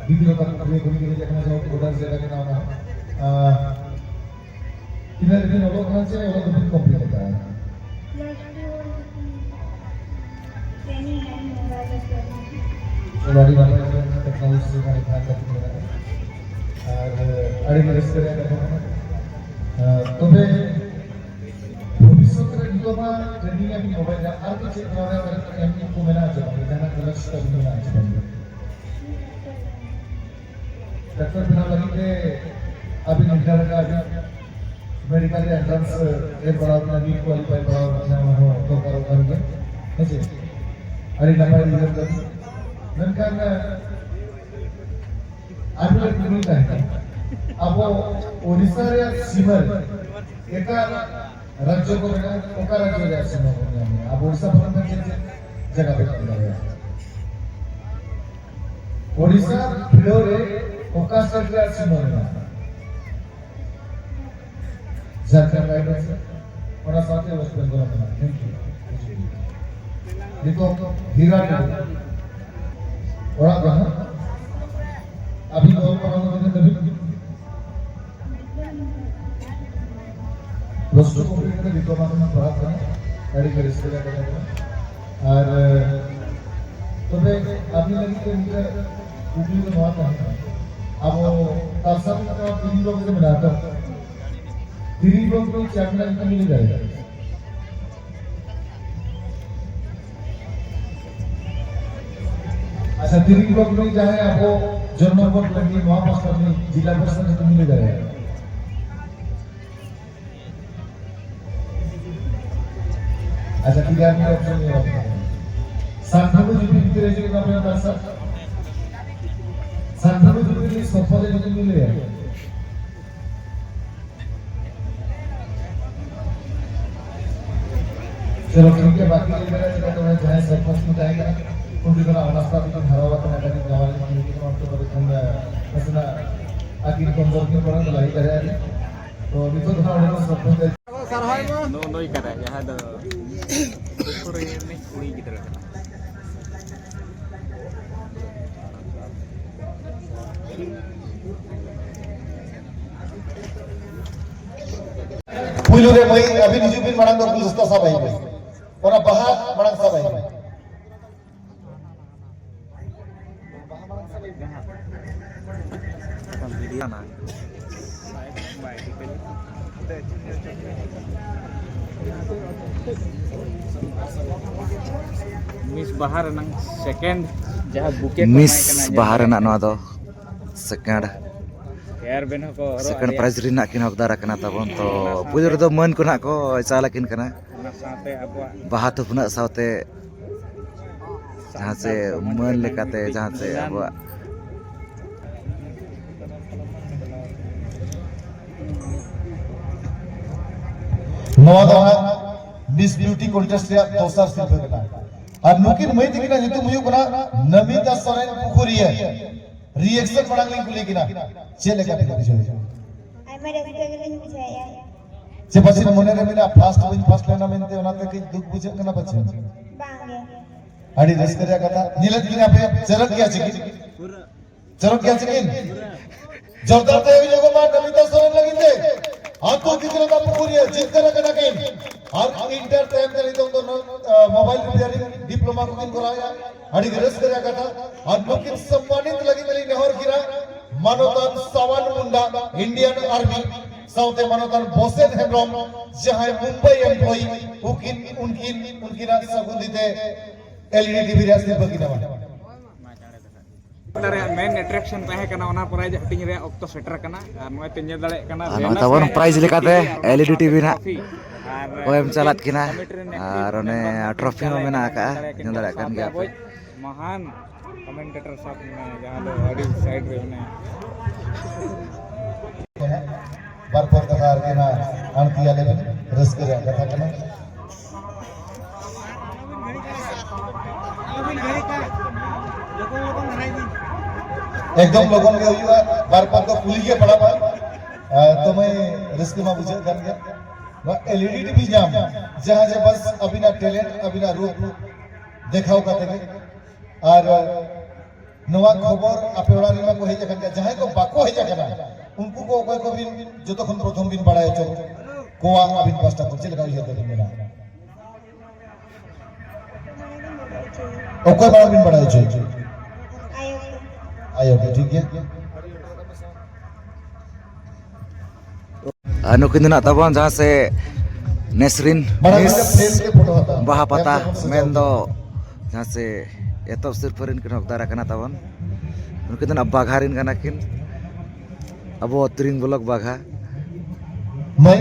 ᱵᱷᱤᱛᱤᱨ ᱨᱮ ᱠᱟᱹᱴᱤᱡ ᱠᱩᱞᱤ ᱠᱩᱞᱤ ᱠᱟᱱᱟ, ᱡᱟᱦᱟᱸ ᱚᱰᱟᱨ ᱥᱮᱴ ᱟᱠᱟᱱᱟ ᱚᱱᱟ᱾ ᱟᱸ, ᱛᱤᱱᱟᱹᱜ ᱫᱤᱱ ᱚᱞᱚᱜ ᱠᱟᱱᱟ ᱥᱮ ᱚᱞᱚᱜ ᱫᱚᱵᱤᱱ ᱠᱚᱢᱯᱞᱤᱴ ᱟᱠᱟᱫᱼᱟ? ᱟᱹᱰᱤ ᱱᱟᱯᱟᱭ ᱜᱮ ᱴᱮᱠᱱᱳᱞᱚᱡᱤ ᱨᱮᱱᱟᱜ ᱮᱠᱷᱟᱱ ᱠᱟᱹᱴᱤᱡ ᱢᱮᱱᱟᱜᱼᱟ᱾ ᱟᱨ ᱟᱹᱰᱤ ᱜᱮ ᱨᱟᱹᱥᱠᱟᱹ ᱨᱮᱭᱟᱜ ᱠᱟᱛᱷᱟ ᱠᱟᱱᱟ᱾ ᱟᱨ ᱛᱚᱵᱮ ᱵᱷᱚᱵᱤᱥᱥᱚᱛ ᱨᱮ ᱱᱤᱛᱚᱜ ᱢᱟ ᱴᱨᱮᱱᱤᱝ ᱟᱹᱵᱤᱱ ᱢᱳᱵᱟᱭᱤᱞ ᱨᱮ, ᱟᱨ ᱠᱚ ᱪᱮᱫ ᱱᱚᱣᱟ ᱨᱮᱭᱟᱜ ᱠᱟᱹᱢᱤ ᱠᱚ ᱢᱮᱱᱟᱜᱼᱟ ᱪᱮ ᱵᱟᱝ? ᱡᱟᱦᱟᱱᱟᱜ ᱠᱞᱟᱥ ᱠᱟᱹᱢᱤ ᱢᱮᱱᱟᱜᱼᱟ ᱪᱮ ᱵᱟᱝ? ᱰᱟᱠᱛᱟᱨ ᱵᱮᱱᱟᱣ ᱞᱟᱹᱜᱤᱫ ᱛᱮ ᱟᱹᱵᱤᱱ ᱱᱤᱨᱫᱷᱟᱨ ᱟᱠᱟᱫ ᱟᱹᱵᱤᱱ ᱢᱮᱰᱤᱠᱟᱞ ᱨᱮ ᱮᱱᱴᱨᱟᱱᱥ ᱮᱢ ᱵᱟᱲᱟᱣ ᱠᱟᱱᱟ, ᱱᱤᱴ ᱠᱳᱣᱟᱞᱤᱯᱷᱟᱭ ᱵᱟᱲᱟᱣ ᱠᱟᱱᱟ, ᱚᱱᱟ ᱦᱚᱸ ᱫᱚᱨᱠᱟᱨᱚᱜ ᱠᱟᱱ ᱜᱮᱭᱟ᱾ ᱦᱮᱸ ᱥᱮ? ᱟᱹᱰᱤ ᱱᱟᱯᱟᱭ ᱩᱭᱦᱟᱹᱨ ᱛᱟᱵᱤᱱ᱾ ᱢᱮᱱᱠᱷᱟᱱ ᱟᱨ ᱢᱤᱫᱴᱟᱝ ᱠᱩᱠᱞᱤ ᱛᱟᱦᱮᱸ ᱠᱟᱱᱟ, ᱟᱵᱚ ᱳᱰᱤᱥᱟ ᱨᱮᱭᱟᱜ ᱥᱤᱢᱟᱹ ᱨᱮ ᱮᱴᱟᱜ ᱨᱟᱡᱽᱡᱚ ᱠᱚ ᱢᱮᱱᱟᱜᱼᱟ, ᱚᱠᱟ ᱨᱟᱡᱽᱡᱚ ᱨᱮᱭᱟᱜ ᱥᱤᱢᱟᱹ ᱵᱚᱱ ᱧᱟᱢ ᱮᱫᱟ? ᱟᱵᱚ ᱳᱰᱤᱥᱟ ᱯᱚᱱᱚᱛ ᱨᱮ ᱪᱮᱫ ᱪᱮᱫ ᱡᱟᱭᱜᱟ ᱵᱚᱱ ᱧᱟᱢ ᱫᱟᱲᱮᱭᱟᱜᱼᱟ? ᱳᱰᱤᱥᱟ ᱵᱷᱤᱲᱟᱹᱣ ᱨᱮ ᱚᱠᱟ ᱥᱴᱮᱴ ᱨᱮᱭᱟᱜ ᱥᱤᱢᱟᱹ ᱢᱮᱱᱟᱜᱼᱟ? ᱡᱷᱟᱲᱠᱷᱚᱸᱰ ᱨᱟᱭᱜᱚᱸᱡᱽ ᱥᱮᱫ, ᱚᱱᱟ ᱥᱟᱶᱛᱮ ᱳᱭᱮᱥᱴ ᱵᱮᱝᱜᱚᱞ ᱢᱮᱱᱟᱜᱼᱟ᱾ Thank you. ᱱᱤᱛᱚᱜ ᱦᱤᱨᱟ ᱴᱩᱰᱩ, ᱚᱲᱟᱜ ᱫᱚ ᱦᱟᱸᱜ ᱟᱹᱵᱤᱱ ᱚᱞ ᱯᱟᱲᱦᱟᱣ ᱫᱚ ᱛᱤᱱᱟᱹᱜ ᱫᱷᱟᱹᱵᱤᱡ? ᱯᱞᱟᱥ ᱴᱩ ᱠᱚᱢᱯᱞᱤᱴ ᱠᱟᱛᱮ ᱰᱤᱯᱞᱳᱢᱟ ᱨᱮᱱᱟᱜ ᱯᱟᱲᱦᱟᱜ ᱠᱟᱱᱟ᱾ ᱟᱹᱰᱤ ᱜᱮ ᱨᱟᱹᱥᱠᱟᱹ ᱨᱮᱭᱟᱜ ᱠᱟᱛᱷᱟ ᱠᱟᱱᱟ᱾ ᱟᱨ ᱛᱚᱵᱮ ᱟᱹᱵᱤᱱ ᱞᱟᱹᱜᱤᱫ ᱛᱮ ᱢᱤᱫᱴᱮᱱ ᱠᱩᱠᱞᱤ ᱫᱚ ᱱᱚᱣᱟ ᱛᱟᱦᱮᱸ ᱠᱟᱱᱟ, ᱟᱵᱚ ᱛᱟᱨᱥᱟ ᱨᱮᱱᱟᱜ ᱛᱤᱨᱤᱝ ᱵᱞᱚᱠ ᱨᱮ ᱢᱮᱱᱟᱜ ᱟᱠᱟᱫ, ᱛᱤᱨᱤᱝ ᱵᱞᱚᱠ ᱨᱮ ᱪᱮᱭᱟᱨᱢᱮᱱ ᱠᱟᱹᱢᱤ ᱞᱮᱫᱟᱭ᱾ ᱟᱪᱪᱷᱟ, ᱛᱤᱨᱤᱝ ᱵᱞᱚᱠ ᱨᱮ ᱡᱟᱦᱟᱸᱭ ᱟᱵᱚ ᱡᱚᱱᱢᱚ ᱵᱷᱳᱴ ᱞᱟᱹᱜᱤᱫ ᱱᱚᱣᱟ ᱯᱟᱥᱴᱟ ᱨᱤᱱᱤᱡ ᱡᱤᱞᱟ ᱯᱚᱨᱤᱥᱚᱫ ᱧᱩᱛᱩᱢ ᱞᱟᱹᱭ ᱫᱟᱲᱮᱭᱟᱜᱼᱟ? ᱟᱪᱪᱷᱟ, ᱴᱷᱤᱠ ᱜᱮᱭᱟ, ᱟᱨ ᱢᱤᱫᱴᱟᱝ ᱚᱯᱥᱚᱱ ᱧᱮᱞᱚᱜ ᱠᱟᱱᱟ᱾ ᱥᱟᱱᱛᱟᱲᱤ ᱡᱩᱫᱤ ᱵᱷᱤᱛᱤᱨ ᱨᱮ ᱦᱤᱡᱩᱜ ᱠᱟᱱᱟ, ᱟᱯᱮ ᱚᱠᱟ ᱥᱮᱫ? ᱥᱟᱱᱛᱟᱲᱤ ᱡᱩᱫᱤ ᱥᱚᱯᱷᱚᱞ ᱡᱩᱫᱤ ᱞᱟᱹᱭᱟ᱾ ᱪᱚᱞᱚ ᱴᱷᱤᱠ ᱜᱮᱭᱟ, ᱵᱟᱠᱤ ᱞᱟᱹᱭ ᱫᱟᱲᱮᱭᱟᱜᱼᱟ, ᱪᱮᱫᱟᱜ ᱛᱚᱵᱮ ᱡᱟᱦᱟᱸᱭ ᱥᱚᱨᱯᱚᱧᱪ ᱠᱤᱱ ᱛᱟᱦᱮᱸ ᱠᱟᱱᱟ, ᱩᱱᱠᱤᱱ ᱫᱚ ᱱᱟᱜ ᱚᱱᱟ ᱥᱟᱶ ᱛᱮᱠᱤᱱ ᱦᱟᱨᱟ ᱟᱠᱟᱱᱟ, ᱠᱟᱹᱴᱤᱡ ᱱᱟᱣᱟ ᱧᱚᱜ ᱠᱤᱱ ᱦᱩᱭᱩᱜ ᱠᱟᱱᱟ, ᱚᱱᱛᱮ ᱠᱚᱨᱮ ᱠᱷᱚᱱ, ᱮ, ᱱᱟᱥᱮᱱᱟᱜ ᱟᱹᱠᱤᱱ ᱠᱚᱢ ᱫᱚᱨ ᱠᱤᱱ ᱯᱟᱲᱟᱜ ᱠᱟᱱᱟ, ᱞᱟᱹᱭ ᱫᱟᱲᱮᱭᱟᱜᱼᱟ ᱠᱤᱱ᱾ ᱛᱚ ᱱᱤᱛᱚᱜ ᱫᱚ ᱱᱟᱜ ᱚᱸᱰᱮ ᱫᱚ ᱥᱚᱨᱯᱚᱧᱪ ᱫᱚ ᱱᱩ-, ᱱᱩᱭ ᱠᱟᱱᱟᱭ, ᱡᱟᱦᱟᱸᱭ ᱫᱚ ᱯᱩᱠᱷᱩᱨᱤ ᱨᱤᱱᱤᱡ ᱠᱩᱲᱤ ᱜᱤᱫᱽᱨᱟᱹ ᱠᱟᱱᱟᱭ᱾ ᱯᱩᱭᱞᱩ ᱨᱮ ᱢᱟᱹᱭ, ᱟᱹᱵᱤᱱ ᱦᱤᱡᱩᱜ ᱵᱤᱱ, ᱢᱟᱲᱟᱝ ᱫᱚ ᱜᱩᱞᱫᱚᱥᱛᱟ ᱥᱟᱵ ᱟᱭ ᱵᱤᱱ, ᱚᱱᱟ ᱵᱟᱦᱟ ᱢᱟᱲᱟᱝ ᱥᱟᱵ ᱟᱭ ᱵᱤᱱ᱾ ᱢᱤᱥ ᱵᱟᱦᱟ ᱨᱮᱱᱟᱝ ᱥᱮᱠᱮᱱᱰ ᱡᱟᱦᱟᱸ ᱵᱩᱠᱮ ᱠᱚ ᱢᱤᱥ ᱮᱢᱟᱭ ᱠᱟᱱᱟ, ᱵᱟᱦᱟ ᱧᱮᱞ ᱨᱮᱱᱟᱜ ᱱᱚᱣᱟ ᱫᱚ ᱥᱮᱠᱮᱱᱰ ᱦᱮᱭᱟᱨ ᱵᱮᱱᱰ ᱦᱚᱸᱠᱚ ᱦᱚᱨᱚᱜ ᱥᱮᱠᱮᱱᱰ ᱟᱫᱮᱭᱟ᱾ ᱯᱨᱟᱭᱤᱡᱽ ᱨᱮᱱᱟᱜ ᱠᱤᱱ ᱦᱚᱠᱫᱟᱨ ᱟᱠᱟᱱᱟ ᱛᱟᱵᱚᱱ᱾ ᱛᱚ ᱚᱱᱟ ᱥᱟᱶᱛᱮ ᱯᱩᱭᱞᱩ ᱨᱮᱫᱚ ᱢᱟᱹᱱ ᱠᱚ ᱱᱟᱜ ᱠᱚ ᱪᱟᱞ ᱟᱹᱠᱤᱱ ᱠᱟᱱᱟ᱾ ᱚᱱᱟ ᱥᱟᱶᱛᱮ ᱟᱵᱚᱣᱟᱜ ᱵᱟᱦᱟ ᱛᱷᱩᱯᱱᱟᱹᱜ ᱥᱟᱶᱛᱮ ᱡᱟᱦᱟᱸ ᱥᱟᱱᱛᱟᱲ ᱪᱮ ᱥᱚᱢᱟᱡᱽ ᱢᱟᱹᱱ ᱨᱮᱱᱟᱝ ᱞᱮᱠᱟᱛᱮ ᱢᱤᱫ ᱡᱟᱦᱟᱸ ᱪᱮ ᱜᱩᱱᱟᱱ ᱟᱵᱚᱣᱟᱜ ᱱᱚᱣᱟ ᱫᱚ ᱦᱟᱸᱜ ᱢᱤᱥ ᱵᱤᱭᱩᱴᱤ ᱠᱚᱱᱴᱮᱥᱴ ᱨᱮᱭᱟᱜ ᱫᱚᱥᱟᱨ ᱥᱤᱨᱯᱷᱟᱹ ᱠᱟᱱᱟ᱾ ᱟᱨ ᱱᱩᱠᱤᱱ ᱢᱟᱹᱭ ᱛᱟᱹᱠᱤᱱᱟᱜ ᱧᱩᱛᱩᱢ ᱦᱩᱭᱩᱜ ᱠᱟᱱᱟ ᱱᱟᱢᱤᱛᱟ ᱥᱚᱨᱮᱱ ᱯᱩᱠᱷᱩᱨᱤᱭᱟᱹ᱾ ᱨᱤᱭᱮᱠᱥᱚᱱ ᱢᱟᱲᱟᱝ ᱞᱤᱧ ᱠᱩᱞᱤ ᱠᱤᱱᱟ, ᱪᱮᱫ ᱞᱮᱠᱟ ᱯᱮ ᱵᱩᱡᱷᱟᱹᱣ ᱮᱫᱟ? ᱟᱭᱢᱟ ᱨᱟᱹᱥᱠᱟᱹ ᱜᱮᱞᱤᱧ ᱵᱩᱡᱷᱟᱹᱣᱮᱫᱼᱟ᱾ ᱪᱮ ᱯᱟᱪᱷᱮ ᱢᱚᱱᱮ ᱨᱮ ᱢᱮᱱᱟᱜᱼᱟ, ᱯᱷᱟᱥᱴ ᱵᱟᱹᱧ ᱯᱷᱟᱥᱴ ᱞᱮᱱᱟ ᱢᱮᱱᱛᱮ, ᱚᱱᱟᱛᱮ ᱠᱟᱹᱡ ᱫᱩᱠ ᱵᱩᱡᱷᱟᱹᱜ ᱠᱟᱱᱟ ᱯᱟᱪᱷᱮ? ᱵᱟᱝᱜᱮ᱾ ᱟᱹᱰᱤ ᱨᱟᱹᱥᱠᱟᱹ ᱨᱮᱭᱟᱜ ᱠᱟᱛᱷᱟ᱾ ᱧᱮᱞᱮᱫ ᱠᱤᱱᱟ ᱯᱮ, ᱪᱚᱨᱚᱠ ᱜᱮᱭᱟ ᱪᱤᱠᱤ? ᱪᱚᱨᱚᱠ ᱜᱮᱭᱟ ᱪᱤᱠᱤᱱ? ᱡᱳᱨᱫᱟᱨ ᱛᱮ ᱦᱩᱭ ᱧᱚᱜᱚᱜ ᱢᱟ ᱱᱚᱢᱤᱛᱟ ᱥᱚᱨᱮᱱ ᱞᱟᱹᱜᱤᱫ ᱛᱮ᱾ ᱟᱛᱳ ᱜᱤᱫᱽᱨᱟᱹ ᱫᱚ ᱯᱩᱠᱷᱩᱨᱤᱭᱟᱹ ᱡᱤᱛᱠᱟᱹᱨ ᱟᱠᱟᱱᱟ ᱠᱤᱱ᱾ ᱟᱨ ᱤᱱᱴᱟᱨ ᱛᱟᱭᱚᱢ ᱛᱮ ᱱᱤᱛᱚᱝ ᱫᱚ ᱱᱚ-, ᱟ, ᱢᱳᱵᱟᱭᱤᱞ ᱨᱤᱯᱮᱭᱟᱨᱤᱝ ᱰᱤᱯᱞᱳᱢᱟ ᱠᱚᱠᱤᱱ ᱠᱚᱨᱟᱣᱮᱫᱼᱟ᱾ ᱟᱹᱰᱤ ᱜᱮ ᱨᱟᱹᱥᱠᱟᱹ ᱨᱮᱭᱟᱜ ᱠᱟᱛᱷᱟ᱾ ᱟᱨ ᱱᱩᱠᱤᱱ ᱥᱚᱢᱢᱟᱱᱤᱛ ᱞᱟᱹᱜᱤᱫ ᱛᱮᱞᱤᱧ ᱱᱮᱦᱚᱨ ᱠᱤᱱᱟ ᱢᱟᱱᱚᱛᱟᱱ ᱥᱟᱣᱟᱱ ᱢᱩᱱᱰᱟ, ᱤᱱᱰᱤᱭᱟᱱ ᱟᱨᱢᱤ, ᱥᱟᱶᱛᱮ ᱢᱟᱱᱚᱛᱟᱱ ᱵᱚᱥᱮᱱ ᱦᱮᱢᱵᱨᱚᱢ, ᱡᱟᱦᱟᱸᱭ ᱢᱩᱢᱵᱟᱭ ᱮᱢᱯᱞᱚᱭᱤ, ᱩᱱᱠᱤᱱ, ᱩᱱᱠᱤᱱ, ᱩᱱᱠᱤᱱᱟᱜ ᱥᱟᱹᱜᱩᱱ ᱛᱤ ᱛᱮ ᱮᱞ ᱤ ᱰᱤ ᱴᱤ ᱵᱷᱤ ᱨᱮᱭᱟᱜ ᱥᱤᱨᱯᱟᱹ ᱠᱤᱱ ᱧᱟᱢᱟ᱾ ᱚᱱᱟ ᱨᱮᱭᱟᱜ ᱢᱮᱱ ᱮᱴᱨᱮᱠᱥᱚᱱ ᱛᱟᱦᱮᱸ ᱠᱟᱱᱟ, ᱚᱱᱟ ᱯᱨᱟᱭᱤᱡᱽ ᱦᱟᱹᱴᱤᱧ ᱨᱮᱭᱟᱜ ᱚᱠᱛᱚ ᱥᱮᱴᱮᱨ ᱟᱠᱟᱱᱟ᱾ ᱟᱨ ᱱᱚᱜᱼᱚᱭ ᱯᱮ ᱧᱮᱞ ᱫᱟᱲᱮᱭᱟᱜ ᱠᱟᱱᱟ, ᱟᱨ ᱱᱚᱜᱼᱚᱭ ᱵᱮᱱᱟᱨ ᱛᱟᱵᱚᱱ ᱨᱮ ᱯᱨᱟᱭᱤᱡᱽ ᱞᱮᱠᱟᱛᱮ ᱴᱤᱠᱤᱴ ᱟᱨ ᱮᱞ ᱤ ᱰᱤ ᱴᱤ ᱵᱷᱤ ᱱᱟᱜ ᱴᱨᱚᱯᱷᱤ ᱟᱨ ᱠᱚ ᱮᱢ ᱪᱟᱞᱟᱫ ᱠᱤᱱᱟ᱾ ᱠᱚᱢᱤᱴᱤ ᱨᱮᱱ ᱟᱨ ᱚᱱᱮ ᱴᱨᱚᱯᱷᱤ ᱦᱚᱸ ᱢᱮᱱᱟᱜ ᱟᱠᱟᱫᱼᱟ, ᱧᱮᱞ ᱫᱟᱲᱮᱭᱟᱜ ᱠᱟᱱ ᱜᱮᱭᱟ ᱯᱮ᱾ ᱥᱟᱶᱛᱮ ᱟᱵᱚᱭᱤᱡ ᱢᱚᱦᱟᱱ ᱠᱚᱢᱮᱱᱴᱮᱴᱚᱨ ᱥᱟᱵ ᱢᱮᱱᱟᱭᱟ, ᱡᱟᱦᱟᱸ ᱫᱚ ᱟᱹᱰᱤ ᱥᱟᱭᱤᱰ ᱨᱮ ᱢᱮᱱᱟᱭᱟ᱾ ᱵᱟᱨ ᱯᱮ ᱠᱟᱛᱷᱟ ᱟᱨᱠᱤ ᱱᱟᱜ ᱟᱬᱛᱤᱭᱟᱞᱮ ᱵᱮᱱ, ᱨᱟᱹᱥᱠᱟᱹ ᱨᱮᱭᱟᱜ ᱠᱟᱛᱷᱟ ᱠᱟᱱᱟ᱾ ᱮᱠᱫᱚᱢ ᱞᱚᱜᱚᱱ ᱜᱮ ᱦᱩᱭᱩᱜᱼᱟ, ᱵᱟᱨ ᱯᱟᱸᱪ ᱫᱚ ᱠᱩᱞᱤ ᱜᱮ ᱯᱟᱲᱟᱜᱼᱟ᱾ ᱟᱨ ᱫᱚᱢᱮ ᱨᱟᱹᱥᱠᱟᱹ ᱢᱟ ᱵᱩᱡᱷᱟᱹᱜ ᱠᱟᱱ ᱜᱮᱭᱟ᱾ ᱱᱚᱣᱟ ᱮᱞ ᱤ ᱰᱤ ᱴᱤ ᱵᱷᱤ ᱧᱟᱢ, ᱡᱟᱦᱟᱸ ᱡᱮ ᱵᱟᱥ ᱟᱹᱵᱤᱱᱟᱜ ᱴᱮᱞᱮᱱᱴ, ᱟᱹᱵᱤᱱᱟᱜ ᱨᱩᱯ ᱫᱮᱠᱷᱟᱣ ᱠᱟᱛᱮ ᱜᱮ᱾ ᱟᱨ ᱱᱚᱣᱟ ᱠᱷᱚᱵᱚᱨ ᱟᱯᱮ ᱚᱲᱟᱜ ᱨᱮᱱ ᱢᱟᱠᱚ ᱦᱮᱡ ᱟᱠᱟᱱ ᱜᱮᱭᱟ, ᱡᱟᱦᱟᱸᱭ ᱠᱚ ᱵᱟᱠᱚ ᱦᱮᱡ ᱟᱠᱟᱱᱟ, ᱩᱱᱠᱩ ᱠᱚ ᱚᱠᱚᱭ ᱠᱚᱵᱤᱱ ᱡᱚᱛᱚ ᱠᱷᱚᱱ ᱯᱨᱚᱛᱷᱚᱢ ᱵᱤᱱ ᱵᱟᱲᱟᱭ ᱦᱚᱪᱚ ᱠᱚᱣᱟ ᱟᱹᱵᱤᱱ ᱯᱟᱥᱴᱟ ᱠᱷᱚᱱ ᱪᱮᱫ ᱞᱮᱠᱟ ᱩᱭᱦᱟᱹᱨ ᱛᱟᱵᱤᱱ ᱢᱮᱱᱟᱜᱼᱟ? ᱚᱠᱚᱭ ᱢᱟᱲᱟᱝ ᱵᱤᱱ ᱵᱟᱲᱟᱭ ᱦᱚᱪᱚ? ᱟᱭᱳ ᱜᱮ᱾ ᱟᱭᱳ ᱜᱮ, ᱴᱷᱤᱠ ᱜᱮᱭᱟ᱾ ᱟᱨ ᱱᱩᱠᱤᱱ ᱫᱚ ᱱᱟᱜ ᱛᱟᱵᱚᱱ ᱡᱟᱦᱟᱸ ᱥᱮ ᱱᱮᱥ ᱨᱤᱱ ᱢᱤᱥ ᱵᱟᱦᱟ ᱯᱟᱛᱟ ᱢᱮᱱᱫᱚ ᱡᱟᱦᱟᱸ ᱥᱮ ᱮᱛᱚᱦᱚᱵ ᱥᱤᱨᱯᱟᱹ ᱨᱤᱱ ᱠᱤᱱ ᱦᱚᱠᱫᱟᱨ ᱟᱠᱟᱱᱟ ᱛᱟᱵᱚᱱ᱾ ᱱᱩᱠᱤᱱ ᱫᱚ ᱱᱟᱜ ᱵᱟᱜᱷᱟ ᱨᱤᱱ ᱠᱟᱱᱟ ᱠᱤᱱ, ᱟᱵᱚ ᱛᱤᱨᱤᱝ ᱵᱞᱚᱠ ᱵᱟᱜᱷᱟ᱾ ᱢᱟᱹᱭ,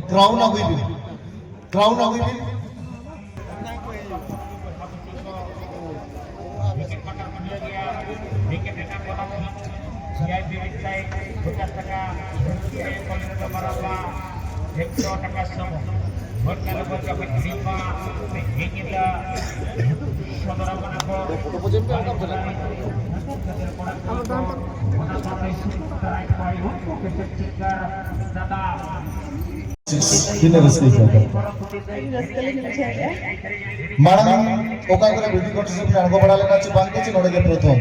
ᱠᱨᱟᱣᱩᱱ ᱟᱹᱜᱩᱭ ᱵᱤᱱ, ᱠᱨᱟᱣᱩᱱ ᱟᱹᱜᱩᱭ ᱵᱤᱱ᱾ ᱛᱤᱱᱟᱹᱜ ᱨᱟᱹᱥᱠᱟᱹ ᱟᱹᱭᱠᱟᱹᱜ ᱠᱟᱱᱟ? ᱟᱹᱰᱤ ᱨᱟᱹᱥᱠᱟᱹ ᱞᱤᱧ ᱵᱩᱡᱷᱟᱹᱣᱮᱫᱼᱟ᱾ ᱢᱟᱲᱟᱝ ᱚᱠᱟ ᱠᱚᱨᱮ ᱵᱤᱣᱴᱤ ᱠᱚᱱᱴᱮᱥᱴ ᱨᱮ ᱟᱬᱜᱚ ᱵᱟᱲᱟ ᱞᱮᱱᱟ ᱪᱮ ᱵᱟᱝ ᱜᱮ, ᱪᱮ ᱱᱚᱰᱮ ᱜᱮ ᱯᱨᱚᱛᱷᱚᱢ?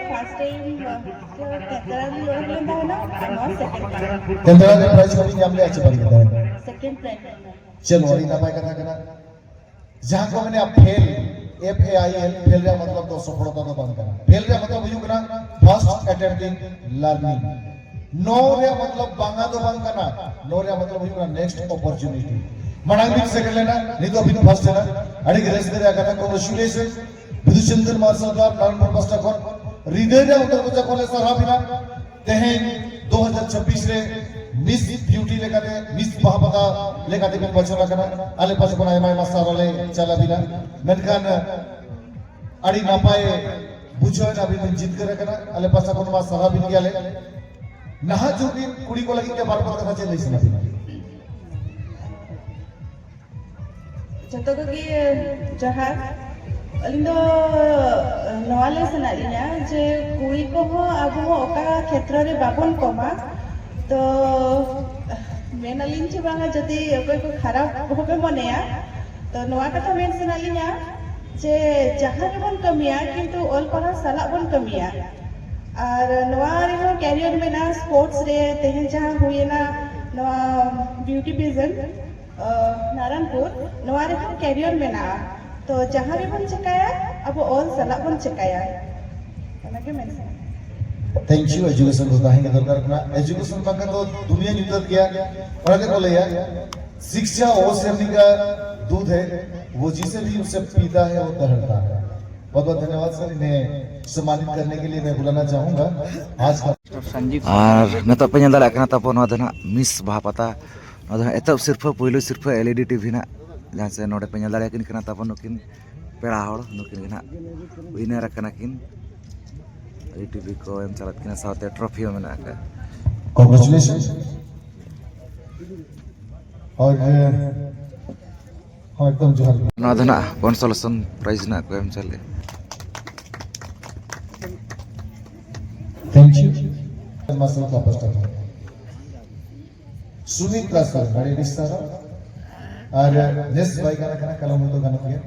ᱯᱷᱟᱥᱴ ᱴᱟᱭᱤᱢ ᱛᱮᱱᱛᱮᱲᱟ ᱞᱤᱧ ᱚᱰᱚᱠ ᱞᱮᱱ ᱛᱟᱦᱮᱱᱟ, ᱱᱚᱣᱟ ᱥᱮᱠᱮᱱᱰ ᱴᱟᱭᱤᱢ᱾ ᱛᱮᱱᱛᱮᱲᱟ ᱨᱮ ᱯᱨᱟᱭᱤᱡᱽ ᱠᱚᱵᱤᱱ ᱧᱟᱢ ᱞᱮᱜᱼᱟ ᱪᱮ ᱵᱟᱝ ᱜᱮ ᱛᱟᱦᱮᱸ? ᱥᱮᱠᱮᱱᱰ ᱯᱨᱟᱭᱤᱡᱽ ᱞᱤᱧ ᱧᱟᱢ ᱞᱮᱜᱼᱟ᱾ ᱪᱚᱞᱚ, ᱟᱹᱰᱤ ᱱᱟᱯᱟᱭ ᱠᱟᱛᱷᱟ ᱠᱟᱱᱟ᱾ ᱡᱟᱦᱟᱸ ᱠᱚ ᱢᱮᱱᱟ fail, F A I L, fail ᱨᱮᱭᱟᱜ ᱢᱚᱛᱞᱚᱵ ᱫᱚ ᱥᱚᱯᱷᱚᱞᱚᱛᱟ ᱫᱚ ᱵᱟᱝ ᱠᱟᱱᱟ᱾ ᱯᱷᱮᱞ ᱨᱮᱭᱟᱜ ᱢᱚᱛᱞᱚᱵ ᱦᱩᱭᱩᱜ ᱠᱟᱱᱟ first attempt in learning. ᱱᱚ ᱨᱮᱭᱟᱜ ᱢᱚᱛᱞᱚᱵ ᱵᱟᱝᱟ ᱫᱚ ᱵᱟᱝ ᱠᱟᱱᱟ, ᱱᱚ ᱨᱮᱭᱟᱜ ᱢᱚᱛᱞᱚᱵ ᱦᱩᱭᱩᱜ ᱠᱟᱱᱟ next opportunity. ᱢᱟᱲᱟᱝ ᱵᱤᱱ ᱥᱮᱴᱮᱨ ᱞᱮᱱᱟ, ᱱᱤᱛᱚᱜ ᱵᱤᱱ ᱯᱷᱟᱥᱴ ᱮᱱᱟ, ᱟᱹᱰᱤ ᱜᱮ ᱨᱟᱹᱥᱠᱟᱹ ᱨᱮᱭᱟᱜ ᱠᱟᱛᱷᱟ᱾ ᱠᱚᱝᱜᱨᱮᱪᱩᱞᱮᱥᱚᱱ, ᱵᱤᱫᱩ ᱪᱟᱸᱫᱟᱱ ᱢᱟᱨᱥᱟᱞ ᱠᱞᱟᱵᱽ ᱱᱟᱨᱟᱭᱚᱱᱯᱩᱨ ᱯᱟᱥᱴᱟ ᱠᱷᱚᱱ ᱦᱨᱤᱫᱟᱹᱭ ᱨᱮᱭᱟᱜ ᱚᱱᱛᱚᱨ ᱠᱚᱪᱟ ᱠᱷᱚᱱ ᱞᱮ ᱥᱟᱨᱦᱟᱣ ᱵᱤᱱᱟ᱾ ᱛᱮᱦᱮᱧ ᱫᱩ ᱦᱟᱡᱟᱨ ᱪᱷᱟᱵᱵᱤᱥ ᱨᱮ ᱢᱤᱥ ᱵᱤᱣᱴᱤ ᱞᱮᱠᱟᱛᱮ, ᱢᱤᱥ ᱵᱟᱦᱟ ᱯᱟᱛᱟ ᱞᱮᱠᱟᱛᱮ ᱵᱤᱱ ᱵᱟᱪᱷᱚᱱ ᱟᱠᱟᱱᱟ᱾ ᱟᱞᱮ ᱯᱟᱥᱴᱟ ᱠᱷᱚᱱ ᱟᱭᱢᱟ ᱟᱭᱢᱟ ᱥᱟᱨᱦᱟᱣ ᱞᱮ ᱪᱟᱞ ᱟᱹᱵᱤᱱᱟ᱾ ᱢᱮᱱᱠᱷᱟᱱ ᱟᱹᱰᱤ ᱱᱟᱯᱟᱭ ᱵᱩᱡᱷᱟᱹᱣ ᱮᱱᱟ, ᱟᱹᱵᱤᱱ ᱵᱤᱱ ᱡᱤᱛᱠᱟᱹᱨ ᱟᱠᱟᱱᱟ᱾ ᱟᱞᱮ ᱯᱟᱥᱴᱟ ᱠᱷᱚᱱ ᱢᱟ ᱥᱟᱨᱦᱟᱣ ᱵᱤᱱ ᱜᱮᱭᱟᱞᱮ᱾ ᱱᱟᱦᱟᱜ ᱡᱩᱜᱽ ᱨᱤᱱ ᱠᱩᱲᱤ ᱠᱚ ᱞᱟᱹᱜᱤᱫ ᱛᱮ ᱵᱟᱨ ᱯᱮ ᱠᱟᱛᱷᱟ ᱪᱮᱫ ᱞᱟᱹᱭ ᱥᱟᱱᱟ ᱵᱤᱱᱟ? ᱡᱚᱛᱚ ᱠᱚᱜᱮ ᱡᱚᱦᱟᱨ᱾ ᱟᱹᱞᱤᱧ ᱫᱚ ᱱᱚᱣᱟ ᱞᱟᱹᱭ ᱥᱟᱱᱟᱭᱮᱫ ᱞᱤᱧᱟ ᱡᱮ ᱠᱩᱲᱤ ᱠᱚᱦᱚᱸ ᱟᱵᱚ ᱦᱚᱸ ᱚᱠᱟ ᱠᱷᱮᱛᱨᱚ ᱨᱮ ᱵᱟᱵᱚᱱ ᱠᱚᱢᱟ, ᱛᱚ ᱢᱮᱱ ᱟᱹᱞᱤᱧ ᱪᱮ ᱵᱟᱝᱟ, ᱡᱩᱫᱤ ᱚᱠᱚᱭ ᱠᱚ ᱠᱷᱟᱨᱟᱯ ᱦᱚᱸᱯᱮ ᱢᱚᱱᱮᱭᱟ, ᱛᱚ ᱱᱚᱣᱟ ᱠᱟᱛᱷᱟ ᱢᱮᱱ ᱥᱟᱱᱟᱭᱮᱫ ᱞᱤᱧᱟ ᱡᱮ ᱡᱟᱦᱟᱸ ᱨᱮᱵᱚᱱ ᱠᱟᱹᱢᱤᱭᱟ ᱠᱤᱱᱛᱩ ᱚᱞ ᱯᱟᱲᱦᱟᱣ ᱥᱟᱞᱟᱜ ᱵᱚᱱ ᱠᱟᱹᱢᱤᱭᱟ᱾ ᱟᱨ ᱱᱚᱣᱟ ᱨᱮᱦᱚᱸ ᱠᱮᱨᱤᱭᱟᱨ ᱢᱮᱱᱟᱜᱼᱟ, ᱥᱯᱳᱨᱴᱥ ᱨᱮ ᱛᱮᱦᱮᱧ ᱡᱟᱦᱟᱸ ᱦᱩᱭᱮᱱᱟ ᱱᱚᱣᱟ ᱵᱤᱣᱴᱤ ᱯᱮᱡᱮᱱᱴ, ᱱᱟᱨᱟᱱᱯᱩᱨ, ᱱᱚᱣᱟ ᱨᱮᱦᱚᱸ ᱠᱮᱨᱤᱭᱟᱨ ᱢᱮᱱᱟᱜᱼᱟ᱾ ᱛᱚ ᱡᱟᱦᱟᱸ ᱨᱮᱵᱚᱱ ᱪᱮᱠᱟᱭᱟ, ᱟᱵᱚ ᱚᱞ ᱥᱟᱞᱟᱜ ᱵᱚᱱ ᱪᱮᱠᱟᱭᱟ, ᱚᱱᱟᱜᱮ ᱢᱮᱱ ᱥᱟᱱᱟᱧ ᱠᱟᱱᱟ᱾ Thank U. ᱮᱡᱩᱠᱮᱥᱚᱱ ᱫᱚ ᱛᱟᱦᱮᱸ ᱜᱮ ᱫᱚᱨᱠᱟᱨ ᱠᱟᱱᱟ᱾ ᱮᱡᱩᱠᱮᱥᱚᱱ ᱵᱟᱝᱠᱷᱟᱱ ᱫᱚ ᱫᱩᱱᱤᱭᱟᱹ ᱧᱩᱛᱟᱹᱛ ᱜᱮᱭᱟ᱾ ᱚᱱᱟ ᱛᱮᱠᱚ ᱞᱟᱹᱭᱟ, ᱥᱤᱠᱥᱟ ᱚᱥᱮᱨᱱᱤ ᱠᱟ ᱫᱩᱫᱷ ᱦᱮ, ᱣᱚ ᱡᱤᱥᱮ ᱵᱷᱤ ᱩᱥᱮ ᱯᱤᱭᱮᱛᱟ ᱦᱮ ᱣᱚ ᱫᱚᱦᱲᱛᱟ ᱦᱮ᱾ बहुत बहुत धन्यवाद सर, इन्हें सम्मानित करने के लिए मैं बुलाना चाहूंगा। आज का ᱟᱨ ᱱᱤᱛᱚᱜ ᱯᱮ ᱧᱮᱞ ᱫᱟᱲᱮᱭᱟᱜ ᱠᱟᱱᱟ ᱛᱟᱵᱚᱱ, ᱱᱚᱣᱟ ᱫᱚ ᱱᱟᱦᱟᱜ ᱢᱤᱥ ᱵᱟᱦᱟ ᱯᱟᱛᱟ᱾ ᱱᱚᱣᱟ ᱫᱚ ᱱᱟᱦᱟᱜ ᱮᱛᱚᱦᱚᱵ ᱥᱤᱨᱯᱷᱟᱹ, ᱯᱳᱭᱞᱳ ᱥᱤᱨᱯᱷᱟᱹ ᱮᱞ ᱤ ᱰᱤ ᱴᱤᱵᱷᱤ ᱱᱟᱦᱟᱜ, ᱡᱟᱦᱟᱸ ᱥᱮ ᱱᱚᱰᱮ ᱯᱮ ᱧᱮᱞ ᱫᱟᱲᱮᱭᱟᱠᱤᱱ ᱠᱟᱱᱟ ᱛᱟᱵᱚᱱ ᱱᱩᱠᱤᱱ ᱯᱮᱲᱟ ᱦᱚᱲ, ᱱᱩᱠᱤᱱ ᱜᱮ ᱱᱟᱦᱟᱜ ᱩᱭᱱᱟᱨ ᱟᱠᱟᱱᱟ ᱠᱤᱱ᱾ ᱟᱹᱰᱤ ᱴᱤᱵᱷᱤ ᱠᱚ ᱮᱢ ᱪᱟᱞᱟᱫ ᱠᱤᱱᱟ, ᱥᱟᱶᱛᱮ ᱴᱨᱚᱯᱷᱤ ᱦᱚᱸ ᱢᱮᱱᱟᱜ ᱟᱠᱟᱫᱼᱟ᱾ Congratulations. ᱦᱳᱭ, ᱦᱮᱸ, ᱦᱳᱭ, ᱮᱠᱫᱚᱢ ᱡᱚᱦᱟᱨ ᱜᱮ᱾ ᱱᱚᱣᱟ ᱫᱚ ᱱᱟᱜ consolation prize ᱱᱟᱜ ᱠᱚ ᱮᱢ ᱪᱟᱞᱮᱫᱼᱟ᱾ Thank you. ᱢᱟᱥᱮ ᱚᱠᱟ ᱯᱟᱥᱴᱟ ᱠᱷᱚᱱ? ᱥᱩᱢᱤᱛᱨᱟ ᱥᱚᱨᱮᱱ, ᱟᱹᱰᱤ ᱟᱹᱰᱤ ᱥᱟᱨᱦᱟᱣ᱾ ᱟᱨ ᱱᱮᱥ ᱵᱟᱭ ᱜᱟᱱ ᱟᱠᱟᱱᱟ, ᱠᱟᱞᱚᱢ ᱦᱚᱭᱛᱳ ᱜᱟᱱᱚᱜ ᱜᱮᱭᱟ᱾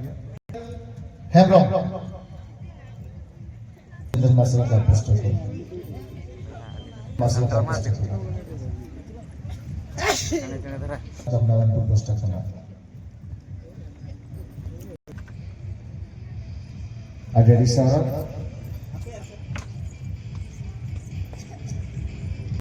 ᱦᱮᱢᱵᱨᱚᱢ᱾ ᱢᱟᱥᱮ ᱚᱠᱟ ᱯᱟᱥᱴᱟ ᱠᱷᱚᱱ? ᱢᱟᱥᱮ ᱚᱠᱟ ᱯᱟᱥᱴᱟ ᱠᱷᱚᱱ? ᱱᱟᱨᱟᱭᱚᱱᱯᱩᱨ ᱯᱟᱥᱴᱟ ᱠᱷᱚᱱᱟᱜ᱾ ᱟᱹᱰᱤ ᱟᱹᱰᱤ ᱥᱟᱨᱦᱟᱣ᱾